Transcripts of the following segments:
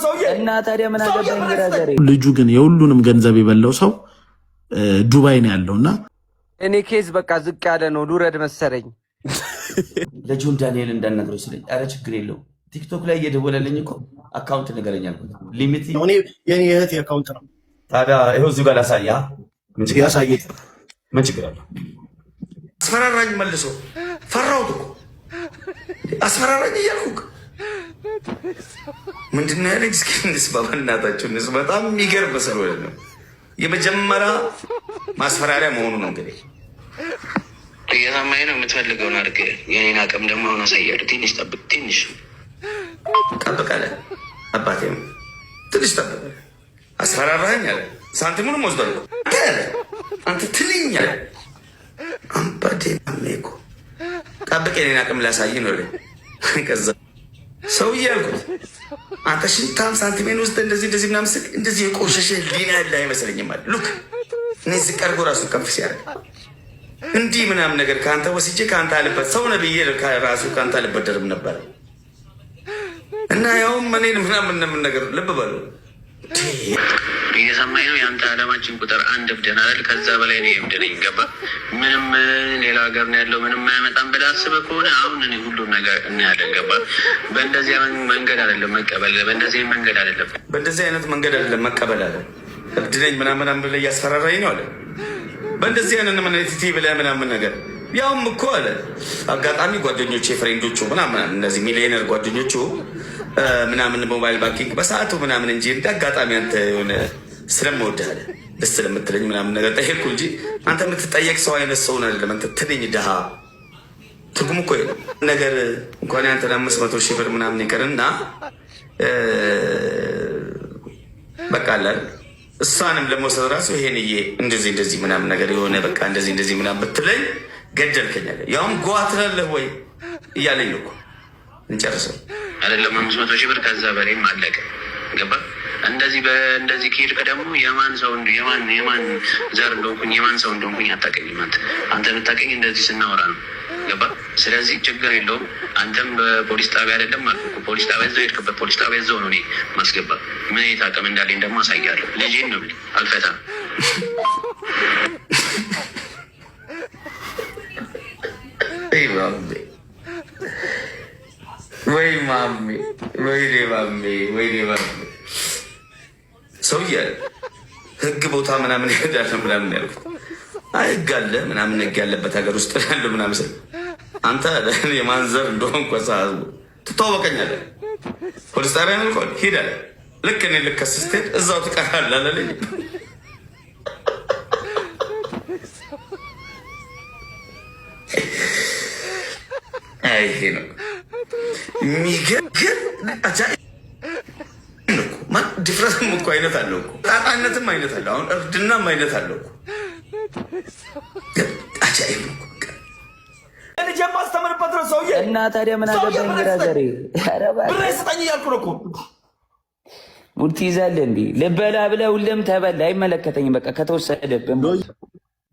ሰውዬ። እና ታዲያ ምን ሰውዬ አገባኝ? ብር ስጠኝ። Brother ኤ ልጁ ግን የሁሉንም ገንዘብ የበላው ሰው ዱባይ ነው ያለው እና እኔ case በቃ ዝቅ ያለ ነው፣ ልውረድ መሰለኝ። ለጆን ዳንኤል እንዳልነግረው ስለኝ፣ ኧረ ችግር የለው፣ ቲክቶክ ላይ እየደወለልኝ እኮ account ንገረኝ አልኩት። Limit እኔ የኔ እህት account ነው። ታዲያ ይኸው እዚሁ ጋር ላሳያ። ምን ችግር አለው? ያሳየት። ምን ችግር አለው? አስፈራራኝ መልሶ፣ ፈራሁት እኮ፣ አስፈራራኝ እያልኩ ምንድን ነው ያለኝ? እስኪ እንስማ፣ በእናታችሁ እንስማ። በጣም የሚገርም ስለሆነ ነው። የመጀመሪያ ማስፈራሪያ መሆኑ ነው እንግዲህ። እየሰማኝ ነው። የምትፈልገውን አድርግ። የኔን አቅም ደግሞ አሁን አሳያለሁ። ትንሽ ጠብቅ፣ ትንሽ። ጠብቅ አለ። አባቴ ነው፣ ትንሽ ጠብቅ። አስፈራራኸኝ አለ። ሳንቲሙንም ወስዷል አንተ አለ፣ አንተ ትልኝ አለ። አባቴ ማሜ እኮ ጠብቅ፣ የኔን አቅም ላሳይ ነው አለኝ። ከዛ ሰውዬ አልኩት፣ አንተ ሽንታም ሳንቲሜን ውስጥ እንደዚህ እንደዚህ ምናምን ስል እንደዚህ የቆሸሸ ህሊና ያለ አይመስለኝም አለ። Look፣ እኔ ዝቅ አድርጎ ራሱ ከፍ ሲያደርግ እንዲህ ምናምን ነገር ከአንተ ወስጄ ከአንተ አልበት ሰው ነህ ብዬ ራሱ ከአንተ አልበደርም ነበር እና ያውም እኔን ምናምን ምናምን ነገር ልብ በሉ። እየሰማኝ ነው። የአንተ አለማችን ቁጥር አንድ እብደን አይደል? ከዛ በላይ ነው እብድ ነኝ። ገባ? ምንም ሌላ ሀገር ነው ያለው፣ ምንም አያመጣም ብለህ አስበህ ከሆነ አሁን እኔ ሁሉም ነገር እናያለን። ገባ? በእንደዚህ መንገድ አይደለም መቀበል፣ በእንደዚህ መንገድ አይደለም። በእንደዚህ አይነት መንገድ አይደለም መቀበል አለ። እብድ ነኝ ምናምን ምናምን ብለህ እያስፈራራኝ ነው አለ። በእንደዚህ አይነት ምን ቲቲ ብለህ ምናምን ነገር ያውም እኮ አለ፣ አጋጣሚ ጓደኞቼ friend ኦቹ ምናምን እነዚህ ሚሊዮነር ጓደኞቹ ምናምን mobile banking በሰዓቱ ምናምን እንጂ እንደ አጋጣሚ አንተ የሆነ ስለምወድህ አለ፣ ደስ ስለምትለኝ ምናምን ነገር ጠየቅኩ እንጂ አንተ የምትጠየቅ ሰው አይነት ሰውን አይደለም። አንተ ትንኝ ድሃ ትርጉም እኮ የለም ነገር እንኳን ያንተን 500,000 ብር ምናምን ይቅርና በቃ አለ አይደል? እሷንም ለመውሰድ ራሱ ይሄንዬ እንደዚህ እንደዚህ ምናምን ነገር የሆነ በቃ እንደዚህ እንደዚህ ምናምን ብትለኝ ገደልከኝ አለ። ያውም ጓ ትላለህ ወይ እያለኝ እኮ እንጨርሰው። አይደለም 500,000 ብር፣ ከዛ በላይም አለቀ። ገባ? እንደዚህ በእንደዚህ ከሄድክ ደግሞ የማን ሰው የማን ዘር እንደሆንኩኝ፣ የማን ሰው እንደሆንኩኝ አታውቅኝም። አንተ የምታውቀኝ እንደዚህ ስናወራ ነው። ገባ? ስለዚህ ችግር የለውም። አንተም በፖሊስ ጣቢያ አይደለም አልኩህ እኮ፣ ፖሊስ ጣቢያ እዛው ሄድክበት ፖሊስ ጣቢያ እዛው ነው እኔ ማስገባ። ምን አይነት አቅም እንዳለኝ ደግሞ አሳያለሁ። ልጄን ነው አልፈታም። ወይ ማሜ፣ ወይ ማሜ፣ ወይኔ ማሜ፣ ወይኔ ማሜ። ሰውዬ አለ ህግ ቦታ ምናምን ይሄዳል ምናምን ያልኩት፣ አይ ህግ አለ ምናምን፣ ህግ ያለበት ሀገር ውስጥ ያለው ምናምን ስል አንተ የማን ዘር እንደሆንኩ ትተዋወቀኛለህ። ፖሊስ ጣቢያ ነው እኮ ሂድ አለ። ልክ እኔ ልከስ ስትሄድ እዛው ትቀራለህ አላለኝ። አይ ይሄ ነው የሚገርም አጃኢብ ነው እኮ። ድፍረትም እኮ አይነት አለው እኮ፣ ጣጣነትም አይነት አለው። አሁን እርድናም አይነት አለው እኮ። አጃኢብ ነው እኮ በቃ። ልጅ የማስተምርበት ነው ሰውዬ። እና ታዲያ ምን ሰውዬ አገባኝ? ብር ስጠኝ። Brother ኤ ኧረ እባክህ። ብር ስጠኝ እያልኩ ነው እኮ። ሙድ ትይዛለህ እንዴ? ልበላ ብለህ ሁሌም ተበላ። አይመለከተኝም። በቃ ከተወሰደብህ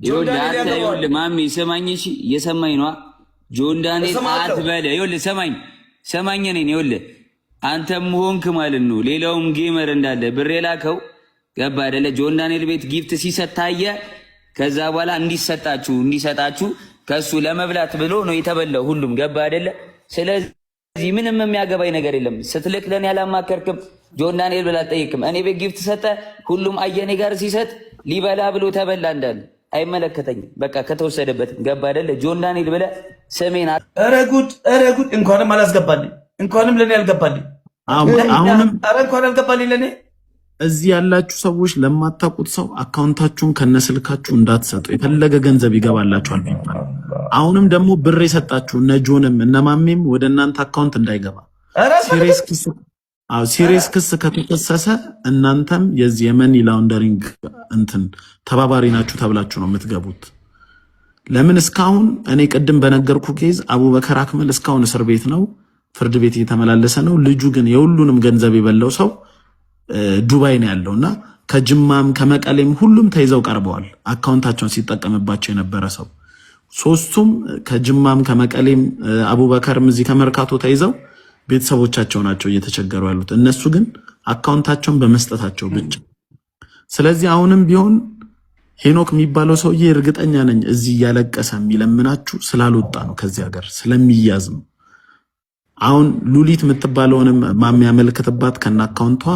ይኸውልህ ዳንኤል አንተ ያገባዋል። ይኸውልህ ማሚ ስማኝ፣ እሺ እየሰማኝ ነዋ። ጆን ዳንኤል እሰማለሁ። አትበለ። ይኸውልህ ሰማኝ ሰማኝ፣ እኔን ይኸውልህ አንተም ሆንክ ማለት ነው ሌላውም gamer እንዳለ ብር የላከው ገባ አይደለ? ጆን ዳንኤል ቤት gift ሲሰጥ ታየ። ከዛ በኋላ እንዲሰጣችሁ እንዲሰጣችሁ ከሱ ለመብላት ብሎ ነው የተበላው ሁሉም፣ ገባ አይደለ? ስለዚህ ምንም የሚያገባኝ ነገር የለም። ስትልክ ለኔ አላማከርክም። ጆን ዳንኤል ብላ አልጠይቅም። እኔ ቤት gift ሰጠ፣ ሁሉም አየኔ ጋር ሲሰጥ ሊበላ ብሎ ተበላ እንዳለ አይመለከተኝም። በቃ ከተወሰደበት፣ ገባ አይደለ? ጆን ዳንኤል ብለህ ስሜን ኧረ ጉድ፣ ኧረ ጉድ! እንኳንም አላስገባልኝ፣ እንኳንም ለእኔ አልገባልኝ። አሁንም ኧረ እንኳን አልገባልኝ ለእኔ። እዚህ ያላችሁ ሰዎች ለማታውቁት ሰው account ኣችሁን ከነስልካችሁ እንዳትሰጡ። የፈለገ ገንዘብ ይገባላችኋል ቢባል አሁንም ደግሞ ብር የሰጣችሁ እነ ጆንም እነ ማሜም ወደ እናንተ account እንዳይገባ። ኧረ Serious ክስ፣ አዎ serious ክስ ከተከሰሰ እናንተም የዚህ የ money laundering እንትን ተባባሪ ናችሁ ተብላችሁ ነው የምትገቡት። ለምን እስካሁን እኔ ቅድም በነገርኩ case አቡበከር አክመል እስካሁን እስር ቤት ነው፣ ፍርድ ቤት እየተመላለሰ ነው። ልጁ ግን የሁሉንም ገንዘብ የበላው ሰው ዱባይ ነው ያለው እና ከጅማም ከመቀሌም ሁሉም ተይዘው ቀርበዋል። Account ኣቸውን ሲጠቀምባቸው የነበረ ሰው ሶስቱም ከጅማም ከመቀሌም አቡበከርም እዚህ ከመርካቶ ተይዘው ቤተሰቦቻቸው ናቸው እየተቸገሩ ያሉት። እነሱ ግን Account ኣቸውን በመስጠታቸው ብቻ። ስለዚህ አሁንም ቢሆን ሄኖክ የሚባለው ሰውዬ እርግጠኛ ነኝ እዚህ እያለቀሰ የሚለምናችሁ ስላልወጣ ነው፣ ከዚህ ሀገር ስለሚያዝ ነው። አሁን ሉሊት የምትባለውንም ማሚያመለክትባት ከነ account ቷ፣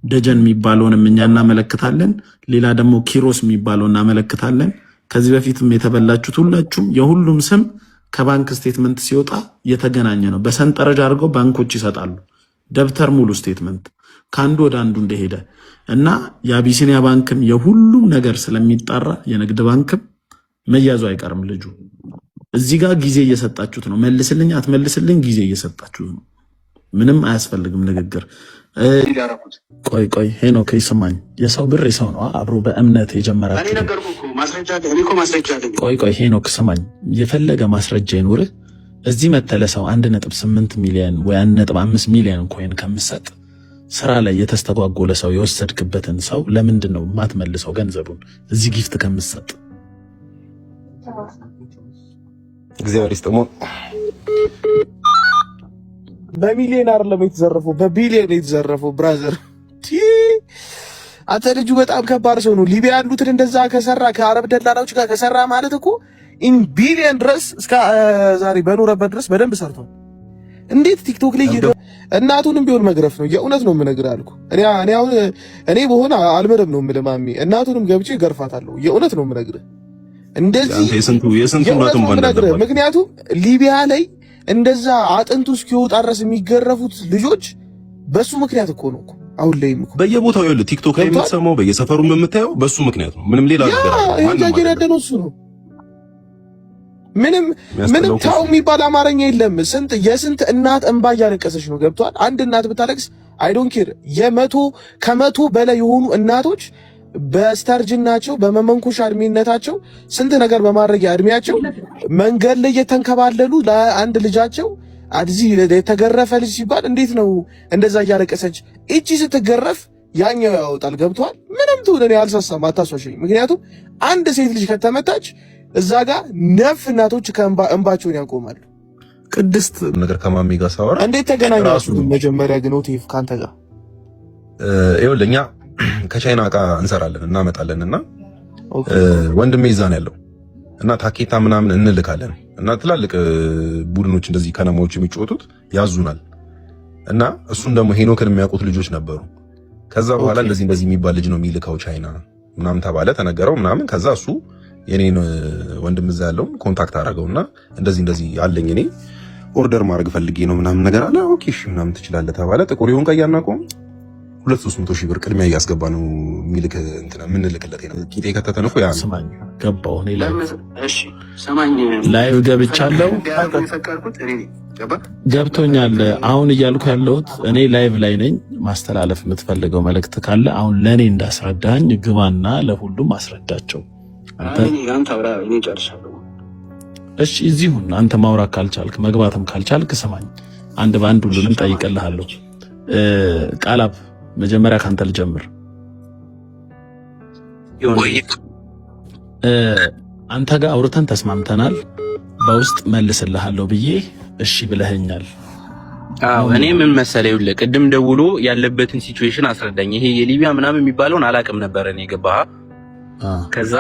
ደጀን የሚባለውንም እኛ እናመለክታለን። ሌላ ደግሞ ኪሮስ የሚባለው እናመለክታለን። ከዚህ በፊትም የተበላችሁት ሁላችሁም የሁሉም ስም ከባንክ statement ሲወጣ የተገናኘ ነው። በሰንጠረዥ አድርገው ባንኮች ይሰጣሉ። ደብተር ሙሉ statement ከአንዱ ወደ አንዱ እንደሄደ እና የአቢሲኒያ ባንክም የሁሉም ነገር ስለሚጣራ የንግድ ባንክም መያዙ አይቀርም። ልጁ እዚህ ጋር ጊዜ እየሰጣችሁት ነው። መልስልኝ አትመልስልኝ ጊዜ እየሰጣችሁት ነው። ምንም አያስፈልግም ንግግር። ቆይ ቆይ ሄኖክ ይስማኝ። የሰው ብር የሰው ነው። አብሮ በእምነት የጀመራችሁ። ቆይ ቆይ ሄኖክ ስማኝ። የፈለገ ማስረጃ ይኑርህ፣ እዚህ መተህ ለሰው 1.8 ሚሊዮን ወይ 1.5 ሚሊዮን coin ከምሰጥ ስራ ላይ የተስተጓጎለ ሰው የወሰድክበትን ሰው ለምንድን ነው የማትመልሰው ገንዘቡን እዚህ gift ከምሰጥ? እግዚአብሔር ይስጥሞ። በሚሊዮን አይደለም የተዘረፈው፣ በቢሊዮን የተዘረፈው brother። አንተ ልጁ በጣም ከባድ ሰው ነው። ሊቢያ ያሉትን እንደዛ ከሰራ፣ ከአረብ ደላላዎች ጋር ከሰራ ማለት እኮ in billion ድረስ እስከ ዛሬ በኖረበት ድረስ በደንብ ሰርቷል። እንዴት ቲክቶክ ላይ እናቱንም ቢሆን መግረፍ ነው። የእውነት ነው የምነግርህ አልኩ። እኔ አሁን እኔ በሆነ አልምርም ነው የምልህ ማሚ፣ እናቱንም ገብቼ ገርፋታለሁ። የእውነት ነው የምነግርህ። እንደዚህ የስንቱ እናቱም የምነግርህ፣ ምክንያቱም ሊቢያ ላይ እንደዛ አጥንቱ እስኪወጣ ድረስ የሚገረፉት ልጆች በሱ ምክንያት እኮ ነው እኮ። አሁን ላይም እኮ በየቦታው ይኸውልህ፣ ቲክቶክ ላይ የምትሰማው በየሰፈሩ የምታየው በሱ ምክንያት ነው። ምንም ሌላ ነገር አይደለም። ያደነው እሱ ነው። ምንም ምንም ታው የሚባል አማርኛ የለም። ስንት የስንት እናት እንባ እያለቀሰች ነው። ገብቷል። አንድ እናት ብታለቅስ I don't care። 100 ከ100 በላይ የሆኑ እናቶች በስተርጅናቸው፣ በመመንኮሻ እድሜነታቸው፣ ስንት ነገር በማድረጊያ እድሜያቸው መንገድ ላይ እየተንከባለሉ ለአንድ ልጃቸው እዚህ የተገረፈ ልጅ ሲባል እንዴት ነው እንደዛ እያለቀሰች? እቺ ስትገረፍ ያኛው ያወጣል። ገብቷል። ምንም ትሁን እኔ አልሳሳም፣ አታሷሸኝ። ምክንያቱም አንድ ሴት ልጅ ከተመታች እዛ ጋር ነፍ እናቶች እንባቸውን ያቆማሉ። ቅድስት ነገር ከማሚ ጋር ሳወራ እንዴት ተገናኛችሁ? መጀመሪያ ግን ኦቴፍ ከአንተ ጋር ይኸውልህ፣ እኛ ከቻይና እቃ እንሰራለን እናመጣለን እና ወንድሜ እዛ ነው ያለው እና ታኬታ ምናምን እንልካለን እና ትላልቅ ቡድኖች እንደዚህ ከነማዎች የሚጫወቱት ያዙናል እና እሱን ደግሞ ሄኖክን የሚያውቁት ልጆች ነበሩ። ከዛ በኋላ እንደዚህ እንደዚህ የሚባል ልጅ ነው የሚልከው ቻይና ምናምን ተባለ፣ ተነገረው ምናምን። ከዛ እሱ የኔን ወንድም እዛ ያለውን contact አደረገውና እንደዚህ እንደዚህ አለኝ፣ እኔ order ማድረግ ፈልጌ ነው ምናምን ነገር አለ። Okay እሺ ምናምን ትችላለህ ተባለ። ጥቁር ይሁን ቀይ አናውቀውም። 200-300 ሺህ ብር ቅድሚያ እያስገባ ነው የሚልክ እንትን የምንልክለት ነው። ቂጤ የከተተን እኮ ያ ነው። ስማኝ፣ ገባሁ እኔ live ገብቻለሁ። ገብቶኛል። አሁን እያልኩ ያለሁት እኔ live ላይ ነኝ። ማስተላለፍ የምትፈልገው መልእክት ካለ አሁን ለእኔ እንዳስረዳኝ ግባና ለሁሉም አስረዳቸው። እሺ እዚሁን አንተ ማውራት ካልቻልክ፣ መግባትም ካልቻልክ ስማኝ፣ አንድ በአንድ ሁሉንም ጠይቅልሃለሁ። ቃላብ፣ መጀመሪያ ካንተ ልጀምር። አንተ ጋር አውርተን ተስማምተናል። በውስጥ መልስልሃለሁ ብዬ እሺ ብለኸኛል። አዎ፣ እኔ ምን መሰለህ፣ ይኸውልህ ቅድም ደውሎ ያለበትን situation አስረዳኝ። ይሄ የሊቢያ ምናምን የሚባለውን አላውቅም ነበር እኔ፣ ገባህ? ከዛ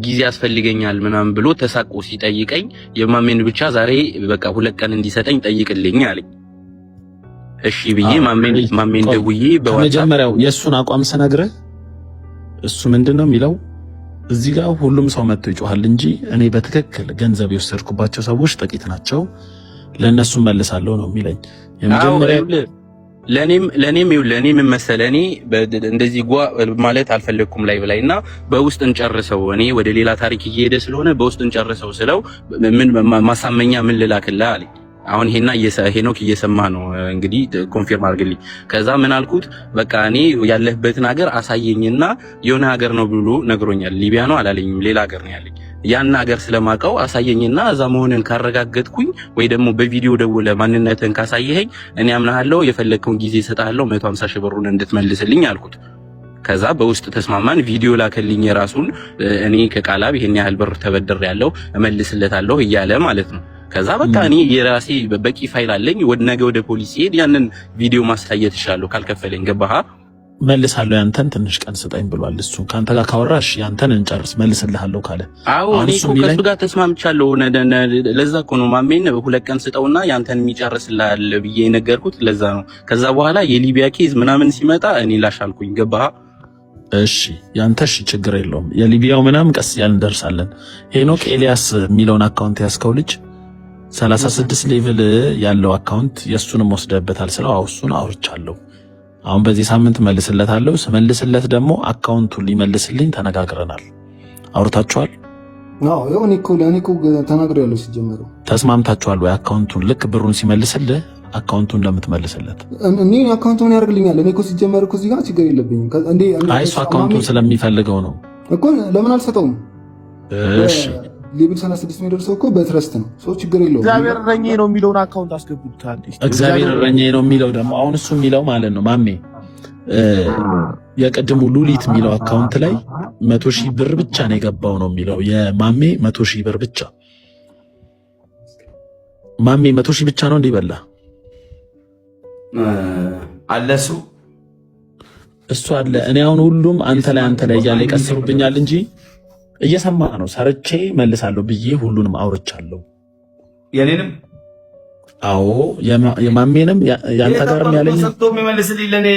ጊዜ ያስፈልገኛል ምናምን ብሎ ተሳቆ ሲጠይቀኝ የማሜን ብቻ ዛሬ በቃ 2 ቀን እንዲሰጠኝ ጠይቅልኝ አለኝ። እሺ ብዬ ማሜን ደውዬ በዋትስአፕ ከመጀመሪያው የእሱን አቋም ስነግርህ እሱ ምንድን ነው የሚለው፣ እዚህ ጋር ሁሉም ሰው መጥቶ ይጮሃል እንጂ እኔ በትክክል ገንዘብ የወሰድኩባቸው ሰዎች ጥቂት ናቸው፣ ለእነሱ መልሳለሁ ነው የሚለኝ። የመጀመሪያ ለኔም ይኸውልህ፣ እኔ ምን መሰለህ፣ እኔ እንደዚህ ጓ ማለት አልፈለግኩም ላይ ላይ እና በውስጥ እንጨርሰው፣ እኔ ወደ ሌላ ታሪክ እየሄደ ስለሆነ በውስጥ እንጨርሰው ስለው ምን ማሳመኛ ምን ልላክልህ አለኝ። አሁን ሄና ሄኖክ እየሰማ ነው እንግዲህ፣ confirm አድርግልኝ። ከዛ ምን አልኩት፣ በቃ እኔ ያለህበትን ሀገር አሳየኝና የሆነ ሀገር ነው ብሎ ነግሮኛል። ሊቢያ ነው አላለኝም፣ ሌላ ሀገር ነው ያለኝ። ያን ሀገር ስለማውቀው አሳየኝና እዛ መሆንን ካረጋገጥኩኝ ወይ ደግሞ በቪዲዮ ደውለህ ማንነትህን ካሳየኸኝ እኔ አምናሃለሁ፣ የፈለግከውን ጊዜ እሰጥሃለሁ፣ 150 ሺህ ብሩን እንድትመልስልኝ አልኩት። ከዛ በውስጥ ተስማማን። ቪዲዮ ላከልኝ የራሱን፣ እኔ ከቃላብ ይሄን ያህል ብር ተበድሬያለሁ እመልስለታለሁ እያለ ማለት ነው። ከዛ በቃ እኔ የራሴ በቂ ፋይል አለኝ። ነገ ወደ ፖሊስ ሲሄድ ያንን ቪዲዮ ማሳየት እችላለሁ ካልከፈለኝ። ገባህ? መልሳለሁ ያንተን ትንሽ ቀን ስጠኝ ብሏል። እሱ ከአንተ ጋር ካወራሽ ያንተን እንጨርስ መልስልሃለሁ ካለ። አዎ፣ እኔ እኮ ከእሱ ጋር ተስማምቻለሁ። ለዛ እኮ ነው ማሜን 2 ቀን ስጠውና ያንተን የሚጨርስልሃል ብዬ የነገርኩት ለዛ ነው። ከዛ በኋላ የሊቢያ case ምናምን ሲመጣ እኔ ላሽ አልኩኝ። ገባህ? እሺ፣ ያንተ እሺ፣ ችግር የለውም። የሊቢያው ምናምን ቀስ እያልን እንደርሳለን። ሄኖክ ኤልያስ የሚለውን account ያስከው ልጅ 36 level ያለው account የእሱንም ወስደበታል ስለው አዎ እሱን አውርቻለሁ። አሁን በዚህ ሳምንት መልስለታለሁ። ስመልስለት ደግሞ account ኡን ሊመልስልኝ ተነጋግረናል። አውርታችኋል? አዎ፣ እኔ እኮ ተናግሬያለሁ። ሲጀመረው ተስማምታችኋል ወይ? Account ኡን ልክ ብሩን ሲመልስልህ account ኡን እንደምትመልስለት። እኔ account ኡ ምን ያደርግልኛል? እኔ እኮ ሲጀመር እኮ እዚህ ጋር ችግር የለብኝም። አይ፣ እሱ account ኡን ስለሚፈልገው ነው። እኮ። ለምን አልሰጠውም? እሺ። Level 36 የሚደርሰው እኮ በ trust ነው። ሰው ችግር የለውም። እግዚአብሔር እረኛዬ ነው የሚለውን account አስገቡታል። እግዚአብሔር እረኛዬ ነው የሚለው ደግሞ አሁን እሱ የሚለው ማለት ነው ማሜ፣ የቅድሙ ሉሊት የሚለው account ላይ 100,000 ብር ብቻ ነው የገባው ነው የሚለው። የማሜ 100,000 ብር ብቻ። ማሜ፣ 100,000 ብቻ ነው እንዲህ በላ? አለ እሱ። እሱ አለ። እኔ አሁን ሁሉም አንተ ላይ አንተ ላይ እያለ ይቀስሩብኛል እንጂ እየሰማ ነው። ሰርቼ መልሳለሁ ብዬ ሁሉንም አውርቻለሁ። የኔንም? አዎ፣ የማሜንም ያንተ ጋርም ያለኝ። ሰጥቶ የሚመልስልኝ ለእኔ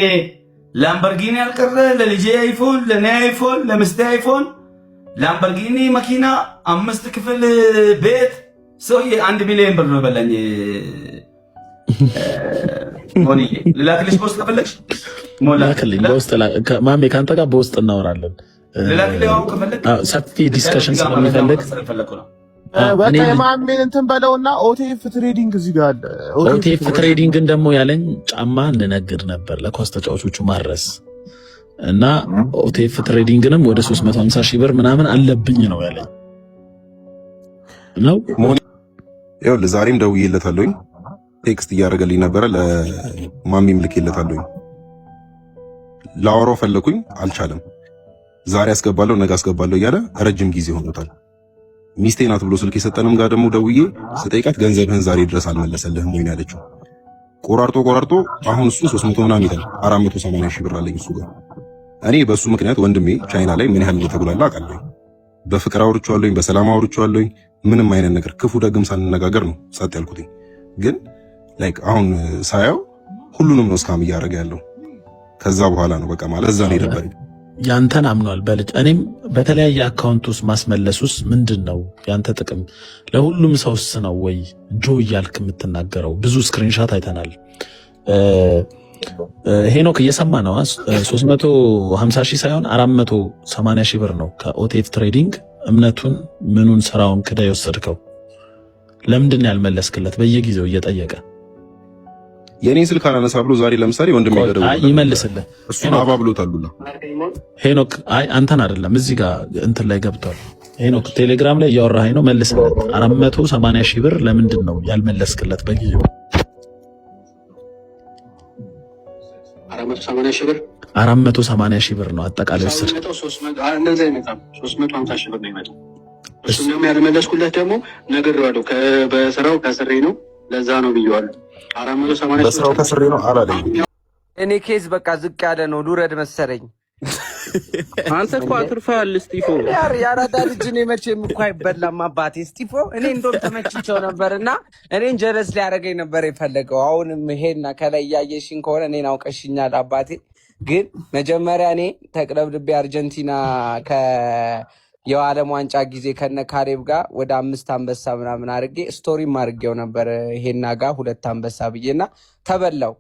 ላምበርጊኒ አልቀረ፣ ለልጄ አይፎን፣ ለእኔ አይፎን፣ ለሚስቴ አይፎን፣ ላምበርጊኒ መኪና፣ አምስት ክፍል ቤት። ሰውዬ 1 ሚሊዮን ብር ነው የበላኝ። ሞኒዬ፣ ልላክልሽ በውስጥ ከፈለግሽ። ላክልኝ በውስጥ ማሜ፣ ከአንተ ጋር በውስጥ እናወራለን። ሰፊ discussion ስለሚፈልግ። በቃ የማሜን እንትን በለውና OTF Trading እዚህ ጋር አለ። OTF Trading ን ደግሞ ያለኝ ጫማ እንነግድ ነበር ለኳስ ተጫዋቾቹ ማድረስ እና OTF Trading ንም ወደ 350 ሺህ ብር ምናምን አለብኝ ነው ያለኝ ነው። ይኸውልህ፣ ዛሬም ደውዬለታለሁኝ። Text እያደረገልኝ ነበረ። ለማሚም ልኬለታለሁኝ። ላወራው ፈለኩኝ፣ አልቻለም። ዛሬ አስገባለሁ፣ ነገ አስገባለሁ እያለ ረጅም ጊዜ ሆኖታል። ሚስቴ ናት ብሎ ስልክ የሰጠንም ጋር ደግሞ ደውዬ ስጠይቃት ገንዘብህን ዛሬ ድረስ አልመለሰልህም ወይ ነው ያለችው። ቆራርጦ ቆራርጦ አሁን እሱ 300 ምናምን ይላል። 480 ሺህ ብር አለኝ እሱ ጋር። እኔ በእሱ ምክንያት ወንድሜ ቻይና ላይ ምን ያህል እንደተጉላላ አውቃለሁ። በፍቅር አውርቼዋለሁኝ፣ በሰላም አውርቼዋለሁኝ። ምንም አይነት ነገር ክፉ ደግም ሳንነጋገር ነው ጸጥ ያልኩትኝ። ግን like አሁን ሳየው ሁሉንም ነው scam እያደረገ ያለው። ከዛ በኋላ ነው በቃ ማለት እዛ ነው የደበረኝ። ያንተን አምኗል በልጅ። እኔም በተለያየ account ውስጥ ማስመለስ ውስጥ ምንድን ነው ያንተ ጥቅም? ለሁሉም ሰውስ ነው ወይ ጆ እያልክ የምትናገረው? ብዙ screenshot አይተናል። ሄኖክ፣ እየሰማ ነው። 350 ሺህ ሳይሆን 480 ሺህ ብር ነው ከ OTF Trading። እምነቱን ምኑን ስራውን ክዳ የወሰድከው ለምንድን ነው ያልመለስክለት? በየጊዜው እየጠየቀ። የኔን ስልክ አላነሳ ብሎ ዛሬ ለምሳሌ ወንድሜ ጋር ደውሎ ይመልስልህ። እሱን አባብሎታል ሁላ። ሄኖክ፣ አይ አንተን አይደለም፣ እዚህ ጋር እንትን ላይ ገብቷል። ሄኖክ፣ ቴሌግራም ላይ እያወራኸኝ ነው፣ መልስለት። 480 ሺህ ብር ለምንድን ነው ያልመለስክለት በጊዜው? 480 ሺህ ብር? 480 ሺህ ብር ነው አጠቃላይ ወሰድ። እንደዛ አይመጣም። 350 ሺህ ብር ነው ይመጣው። እሱም ደግሞ ያልመለስኩለት ደግሞ ነግሬዋለሁ። በስራው ከስሬ ነው፣ ለዛ ነው ብዬዋለሁ። 480 በስራው ከስሬ ነው አላለኝም። እኔ case በቃ ዝቅ ያለ ነው፣ ልውረድ መሰለኝ። አንተ እኮ አትርፈሃል እስጢፎ። የአራዳ ልጅ እኔ መቼም እኮ አይበላም አባቴ እስጢፎ። እኔ እንደውም ተመችቸው ነበር እና እኔን jealous ሊያደርገኝ ነበር የፈለገው። አሁንም ይሄና ከላይ እያየሽኝ ከሆነ እኔን አውቀሽኛል አባቴ። ግን መጀመሪያ እኔ ተቅለብልቤ አርጀንቲና የዓለም ዋንጫ ጊዜ ከነ ካሌብ ጋር ወደ አምስት አንበሳ ምናምን አድርጌ story ም አድርጌው ነበር። ይሄና ጋር ሁለት አንበሳ ብዬና ተበላው።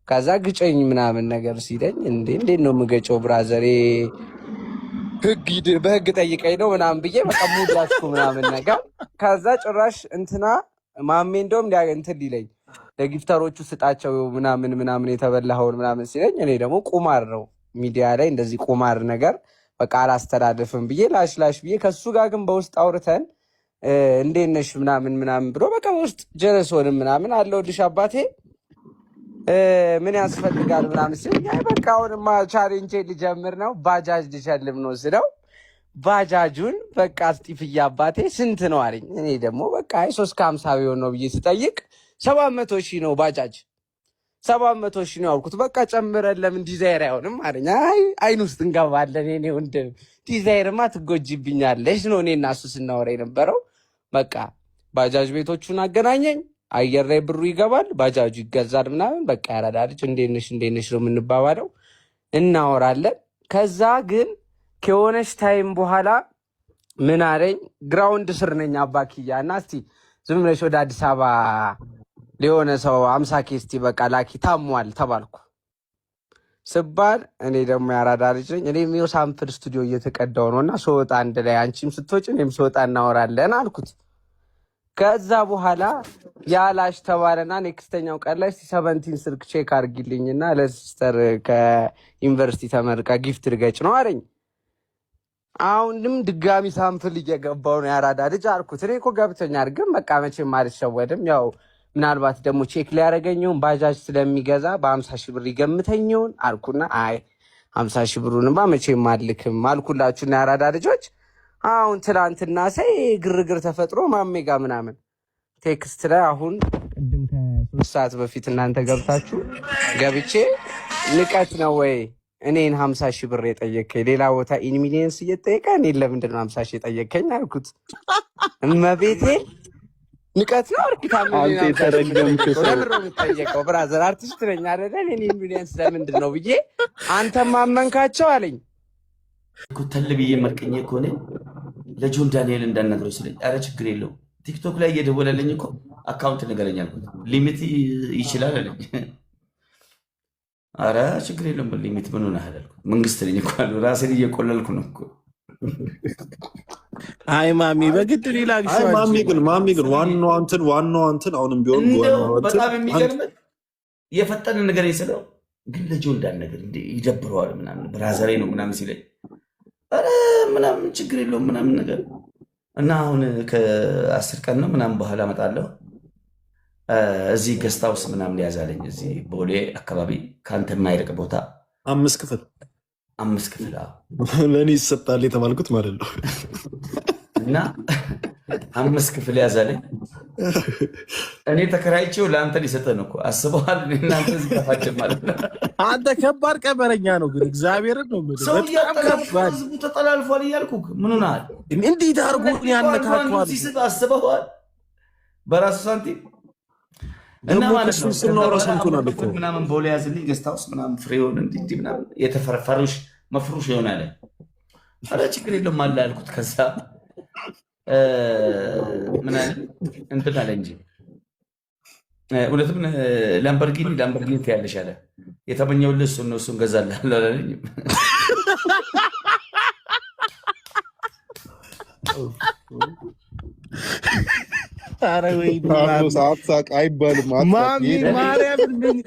ከዛ ግጨኝ ምናምን ነገር ሲለኝ እንዴ እንዴት ነው የምገጨው brother ኤ፣ በህግ ጠይቀኝ ነው ምናምን ብዬ በቃ mood ያዝኩ ምናምን ነገር። ከዛ ጭራሽ እንትና ማሜ እንደውም እንትን ሊለኝ ለ gifter ኦቹ ስጣቸው ምናምን ምናምን የተበላኸውን ምናምን ሲለኝ እኔ ደግሞ ቁማር ነው፣ ሚዲያ ላይ እንደዚህ ቁማር ነገር በቃ አላስተላልፍም ብዬ ላሽ ላሽ ብዬ ከሱ ጋር ግን በውስጥ አውርተን እንዴት ነሽ ምናምን ምናምን ብሎ በቃ በውስጥ ጀረሶንም ምናምን አለሁልሽ አባቴ፣ ምን ያስፈልጋል ምናምን ሲል አይ በቃ አሁንማ challenge ልጀምር ነው፣ ባጃጅ ልሸልም ነው ስለው ባጃጁን በቃ እስጢፍዬ አባቴ ስንት ነው አለኝ። እኔ ደግሞ በቃ አይ 3 ከ50 ቢሆን ነው ብዬ ስጠይቅ 700,000 ነው ባጃጅ፣ 700,000 ነው ያልኩት። በቃ ጨምረን ለምን ዲዛይር አይሆንም አለኝ። አይ አይን ውስጥ እንገባለን የኔ ወንድም፣ ዲዛይርማ ትጎጂብኛለሽ ነው እኔ እና እሱ ስናወራ የነበረው። በቃ ባጃጅ ቤቶቹን አገናኘኝ። አየር ላይ ብሩ ይገባል፣ ባጃጁ ይገዛል ምናምን። በቃ ያራዳ ልጅ እንዴት ነሽ እንዴት ነሽ ነው የምንባባለው፣ እናወራለን። ከዛ ግን ከሆነች time በኋላ ምን አለኝ፣ ground ስር ነኝ አባክያ እና እስቲ ዝም ብለሽ ወደ አዲስ አበባ ለሆነ ሰው 50K እስቲ በቃ ላኪ ታሟል ተባልኩ ስባል እኔ ደግሞ ያራዳ ልጅ ነኝ። እኔም ይኸው sample ስቱዲዮ እየተቀዳው ነው እና ስወጣ አንድ ላይ አንቺም ስትወጪ እኔም ስወጣ እናወራለን አልኩት። ከዛ በኋላ ያላሽ ተባለና next ኛው ቀን ላይ 17 ስልክ check አድርጊልኝና ለ sister ከዩኒቨርሲቲ ተመርቃ gift ልገጭ ነው አለኝ። አሁንም ድጋሚ sample እየገባው ነው ያራዳ ልጅ አልኩት። እኔ እኮ ገብቶኛል፣ ግን በቃ መቼም አልሸወድም። ያው ምናልባት ደግሞ check ሊያደርገኝውን ባጃጅ ስለሚገዛ በ50,000 ብር ይገምተኝውን አልኩና አይ 50,000 ብሩንማ መቼም አልልክም አልኩላችሁና ያራዳ ልጆች አሁን ትላንትና ሳይ ግርግር ተፈጥሮ ማሜ ጋ ምናምን text ላይ አሁን ቅድም ከ3 ሰዓት በፊት እናንተ ገብታችሁ ገብቼ ንቀት ነው ወይ እኔን 50,000 ብር የጠየከኝ? ሌላ ቦታ in millions እየጠየቀ እኔን ለምንድን ነው 50,000 የጠየከኝ አልኩት። እመቤቴ ንቀት ነው አልኩት። አንተ 50,000 የተረገምክ የምጠየቀው ሰው። ለምን ነው የምጠየቀው? Brother አርቲስት ነኝ አይደለ? እኔን in millions ለምንድን ነው ብዬ አንተም አመንካቸው አለኝ። ተል ብዬ መርቅኜ ከሆነ ለጆን ዳንኤል እንዳልነግረው ስለኝ፣ ኧረ ችግር የለውም፣ ቲክቶክ ላይ እየደወለልኝ እኮ account ንገረኝ አልኩት። Limit ይችላል አለኝ። ኧረ ችግር የለውም፣ limit ምን ሆነሃል አልኩት። መንግስት ነኝ እኮ አሉ። ራሴን እየቆለልኩ ነው እኮ። አይ ማሚ በግድ ሌላ አይ ማሚ ግን ዋናው እንትን አሁንም ቢሆን እንደው ዋናው እንትን በጣም የሚገርምህ የፈጠነ ነገር ስለው ግን ለጆ እንዳልነግር እንደ ይደብረዋል ምናምን brother ኤ ነው ምናምን ሲለኝ ኧረ ምናምን ችግር የለውም ምናምን ነገር እና አሁን ከ10 ቀን ነው ምናምን በኋላ እመጣለሁ። እዚህ guest house ምናምን ያዛለኝ እዚህ ቦሌ አካባቢ ከአንተ የማይርቅ ቦታ። አምስት ክፍል። አምስት ክፍል፣ አዎ። ለእኔ ይሰጣል የተባልኩት ማለት ነው። እና አምስት ክፍል ያዛለኝ። እኔ ተከራይቼው ለአንተ ሊሰጠህ ነው እኮ፣ አስበዋል። እናንተ እዚህ ተፋጀን ማለት ነው። አንተ ከባድ ቀበረኛ ነው ግን እግዚአብሔርን ነው የምልህ። ሰው በጣም እያጠላልፏል፣ ከባድ። ህዝቡ ተጠላልፏል እያልኩ ምን ሆነሃል? እንዴት አድርጎ ያነካኳል? ሲስብ አስበዋል በራሱ ሳንቲም እና ደግሞ ማለት እሱን ነው። ከዛ ስናወራ በኋላ ሰምቶናል አምስት እኮ። ክፍል ምናምን ቦሌ ያዝልኝ guest house ምናምን ፍሬውን እንዲህ እንዲህ ምናምን የተፈረፈሩሽ መፍሩሽ ይሆናል። ኧረ ችግር የለውም አለ አልኩት። ከዛ ምን አለ እንትን አለ እንጂ እውነትም ላምበርጊኒ ላምበርጊኒ ትያለሽ አለ። የተመኘውልህ እሱን ነው፣ እሱን ገዛልሃለሁ አላለኝም። ኧረ ወይኔ ማሚ። አብሮስ አትሳቅ አይባልም። አትሳቅ። ማሚ ማርያምን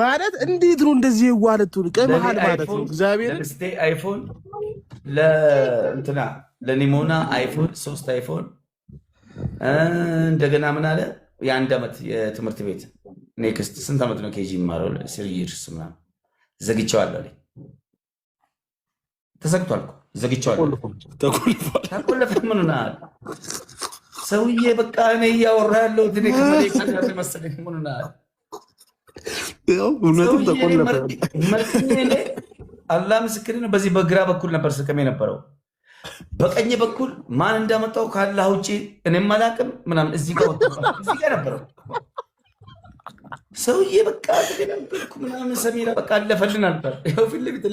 ማለት እንዴት ነው እንደዚህ የዋለቱን ለእኔ ቅመሃል ማለት ነው። አይፎን እግዚአብሔርን ለሚስቴ አይፎን፣ ለእንትና ለኒሞና አይፎን፣ ሶስት አይፎን። እንደገና ምን አለ፣ የአንድ ዓመት የትምህርት ቤት next ስንት ዓመት ነው KG ይማረው 3 years ምናምን ዘግቼዋለሁ አለኝ። ተዘግቷል እኮ ዘግቼዋለሁ። ተቆልፏል። ተቆለፈ። ምን ሆነሃል ሰውዬ? በቃ እኔ እያወራ ያለሁት እኔ ከመሬት ጋር መሰለኝ። ምን ሆነሃል? ያው እውነትም ሰውዬ እኔ ተቆለፈ። መርቅኜ እኔ አላህ ምስክሬ ነው። በዚህ በግራ በኩል ነበር ስቅም የነበረው። በቀኝ በኩል ማን እንዳመጣው ካላህ ውጭ እኔም አላቅም ምናምን እዚህ ጋር ወጥቷል። እዚህ ጋር ነበረው ሰውዬ በቃ ተገናበልኩ ምናምን ሰሚራ በቃ አለፈልን አልኳት። ይኸው ፊት ለፊት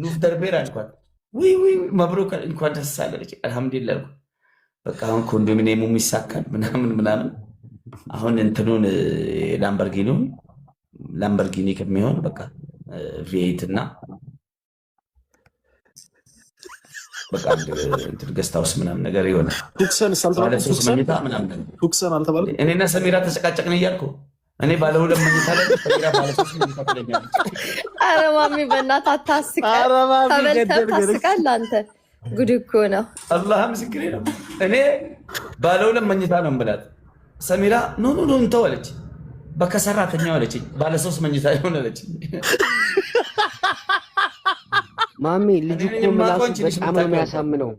ኑፍ ደርቤር አልኳት። ውይ ውይ ውይ፣ መብሩክ እንኳን ደስ አለ ልጄ፣ አልሐምዱሊላህ አልኳት። በቃ አሁን ኮንዶሚኒየሙም ይሳካል ምናምን ምናምን አሁን እንትኑን ላምበርጊኒውን ላምበርጊኒ ከሚሆን በቃ V8 እና በቃ አንድ እንትን guest house ምናምን ነገር ይሆናል። ቱክሰን ባለ አልተባለም? ሶስት ቱክሰን መኝታ ምናምን ነገር። ቱክሰን አልተባለም? እኔና ሰሚራ ተጨቃጨቅን እያልኩ እኔ ባለ ሁለት መኝታ ላይ ሰሚራ ባለ ሶስት መኝታ ትለኛለች። አረ ማሚ በእናትህ አታስቀን። ኧረ ማሚ ተበልተህ ገደል ገደል። ታስቃለህ አንተ። ጉድ እኮ ነው። አላህ ምስክሬ ነው። እኔ ባለ ሁለት መኝታ ነው የምላት። ሰሚራ no no no እንተው አለች። በቃ ሰራተኛው አለችኝ። ባለ ሶስት መኝታ ይሆን አለችኝ። ማሜ ልጁ እኔ እኮ የማውቀው ምላሱ አንቺ ነሽ በጣም ነው የምታውቂው። የሚያሳምነው።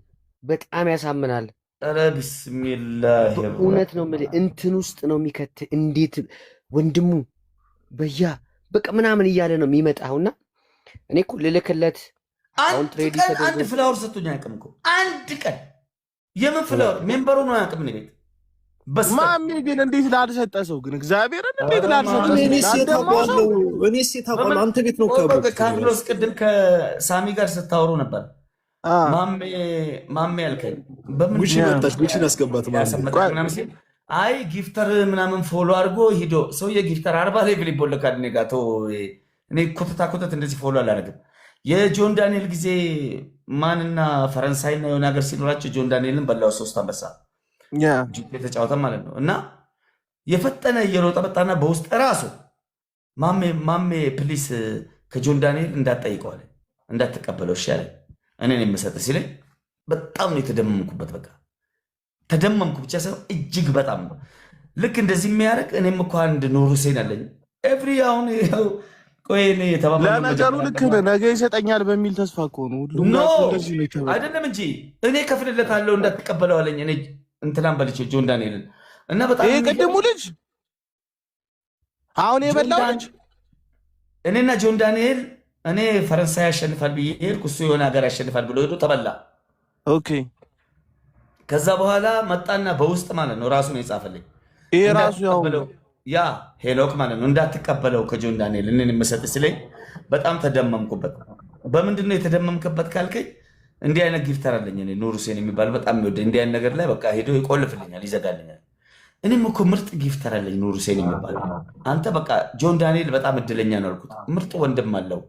በጣም ያሳምናል። ኧረ ቢስሚላህ። በእውነት ነው የምልህ፣ እንትን ውስጥ ነው የሚከት። እንዴት ወንድሙ በያ በቃ ምናምን እያለ ነው የሚመጣውና እኔ እኮ ልልክለት አሁን አንድ ትሬዲ ቀን ተደርጎ አንድ flower ሰጥቶኝ አያውቅም እኮ፣ አንድ ቀን። የምን flower? Member ኡ ነው አያውቅም። እኔ ቤት በስተት ማሚ ግን እንዴት ላልሰጠ ሰው ግን፣ እግዚአብሔርን እንዴት ላልሰጠ ሰው እኔስ የት ላልደማው ሰው አውቀዋለሁ? እኔስ የት አውቀዋለሁ? አንተ ቤት ነው እኮ ቆይ ቆይ፣ ያወቅሁት እኔ ካርሎስ ራሱ። ቅድም ከሳሚ ጋር ስታወሩ ነበር። ማሜ ማሜ ያልከኝ በምንድን ጉቺ ነው መጣች። ጉቺን አስገባት ማሜ። ያሰመጠ ምናምን ሲል፣ አይ gifter ምናምን follow አድርጎ ሂዶ ሰውዬ gifter 40 level ይቦለካል። እኔ ጋር ተው፣ እኔ ኮተታ ኮተት እንደዚህ follow አላደርግም። የጆን ዳንኤል ጊዜ ማንና ፈረንሳይና የሆነ ሀገር ሲኖራቸው ጆን ዳንኤልን በላው ሶስት አንበሳ ጁፔ የተጫወተ ማለት ነው። እና የፈጠነ እየሮጠ መጣና በውስጥ ራሱ ማሜ ማሜ please ከጆን ዳንኤል እንዳትጠይቀው አለ፣ እንዳትቀበለው እሺ አለ። እኔ ነኝ የምሰጥህ ሲለኝ በጣም ነው የተደመምኩበት። በቃ ተደመምኩ ብቻ ሳይሆን እጅግ በጣም ነው። ልክ እንደዚህ የሚያደርግ እኔም እኮ አንድ ኑር ሁሴን አለኝ። Every አሁን ይኸው ቆይ እኔ የተባባልነው ለነገሩ መጀመሪያ ልክ ነህ። ነገ ይሰጠኛል በሚል ተስፋ እኮ ነው ሁሉም No ጋር እኮ እንደዚህ ነው የተበላው። አይደለም እንጂ እኔ ከፍልለታለሁ እንዳትቀበለው አለኝ። እኔ እንትናን በልቼ ጆን ዳንኤልን እና በጣም ይሄ ቅድሙ ልጅ አሁን ጆን የበላው ዳን ልጅ እኔና ጆን ዳንኤል፣ እኔ ፈረንሳይ ያሸንፋል ብዬ ሄድኩ። እሱ የሆነ ሀገር ያሸንፋል ብሎ ሄዶ ተበላ። ከዛ በኋላ መጣና በውስጥ ማለት ነው ራሱ ነው የጻፈልኝ። ይሄ ራሱ ያው እንዳትቀበለው፣ ያ ሄኖክ ማለት ነው፣ እንዳትቀበለው ከጆን ዳንኤል እኔን የምሰጥ ሲለኝ በጣም ተደመምኩበት። በምንድን ነው የተደመምክበት ካልከኝ እንዲህ አይነት gifter አለኝ እኔ ኑር ሁሴን የሚባል በጣም የሚወደኝ፣ እንዲህ አይነት ነገር ላይ በቃ ሄዶ ይቆልፍልኛል፣ ይዘጋልኛል። እኔም እኮ ምርጥ gifter አለኝ ኑር ሁሴን የሚባል። አንተ በቃ ጆን ዳንኤል በጣም እድለኛ ነው አልኩት። ምርጥ ወንድም አለው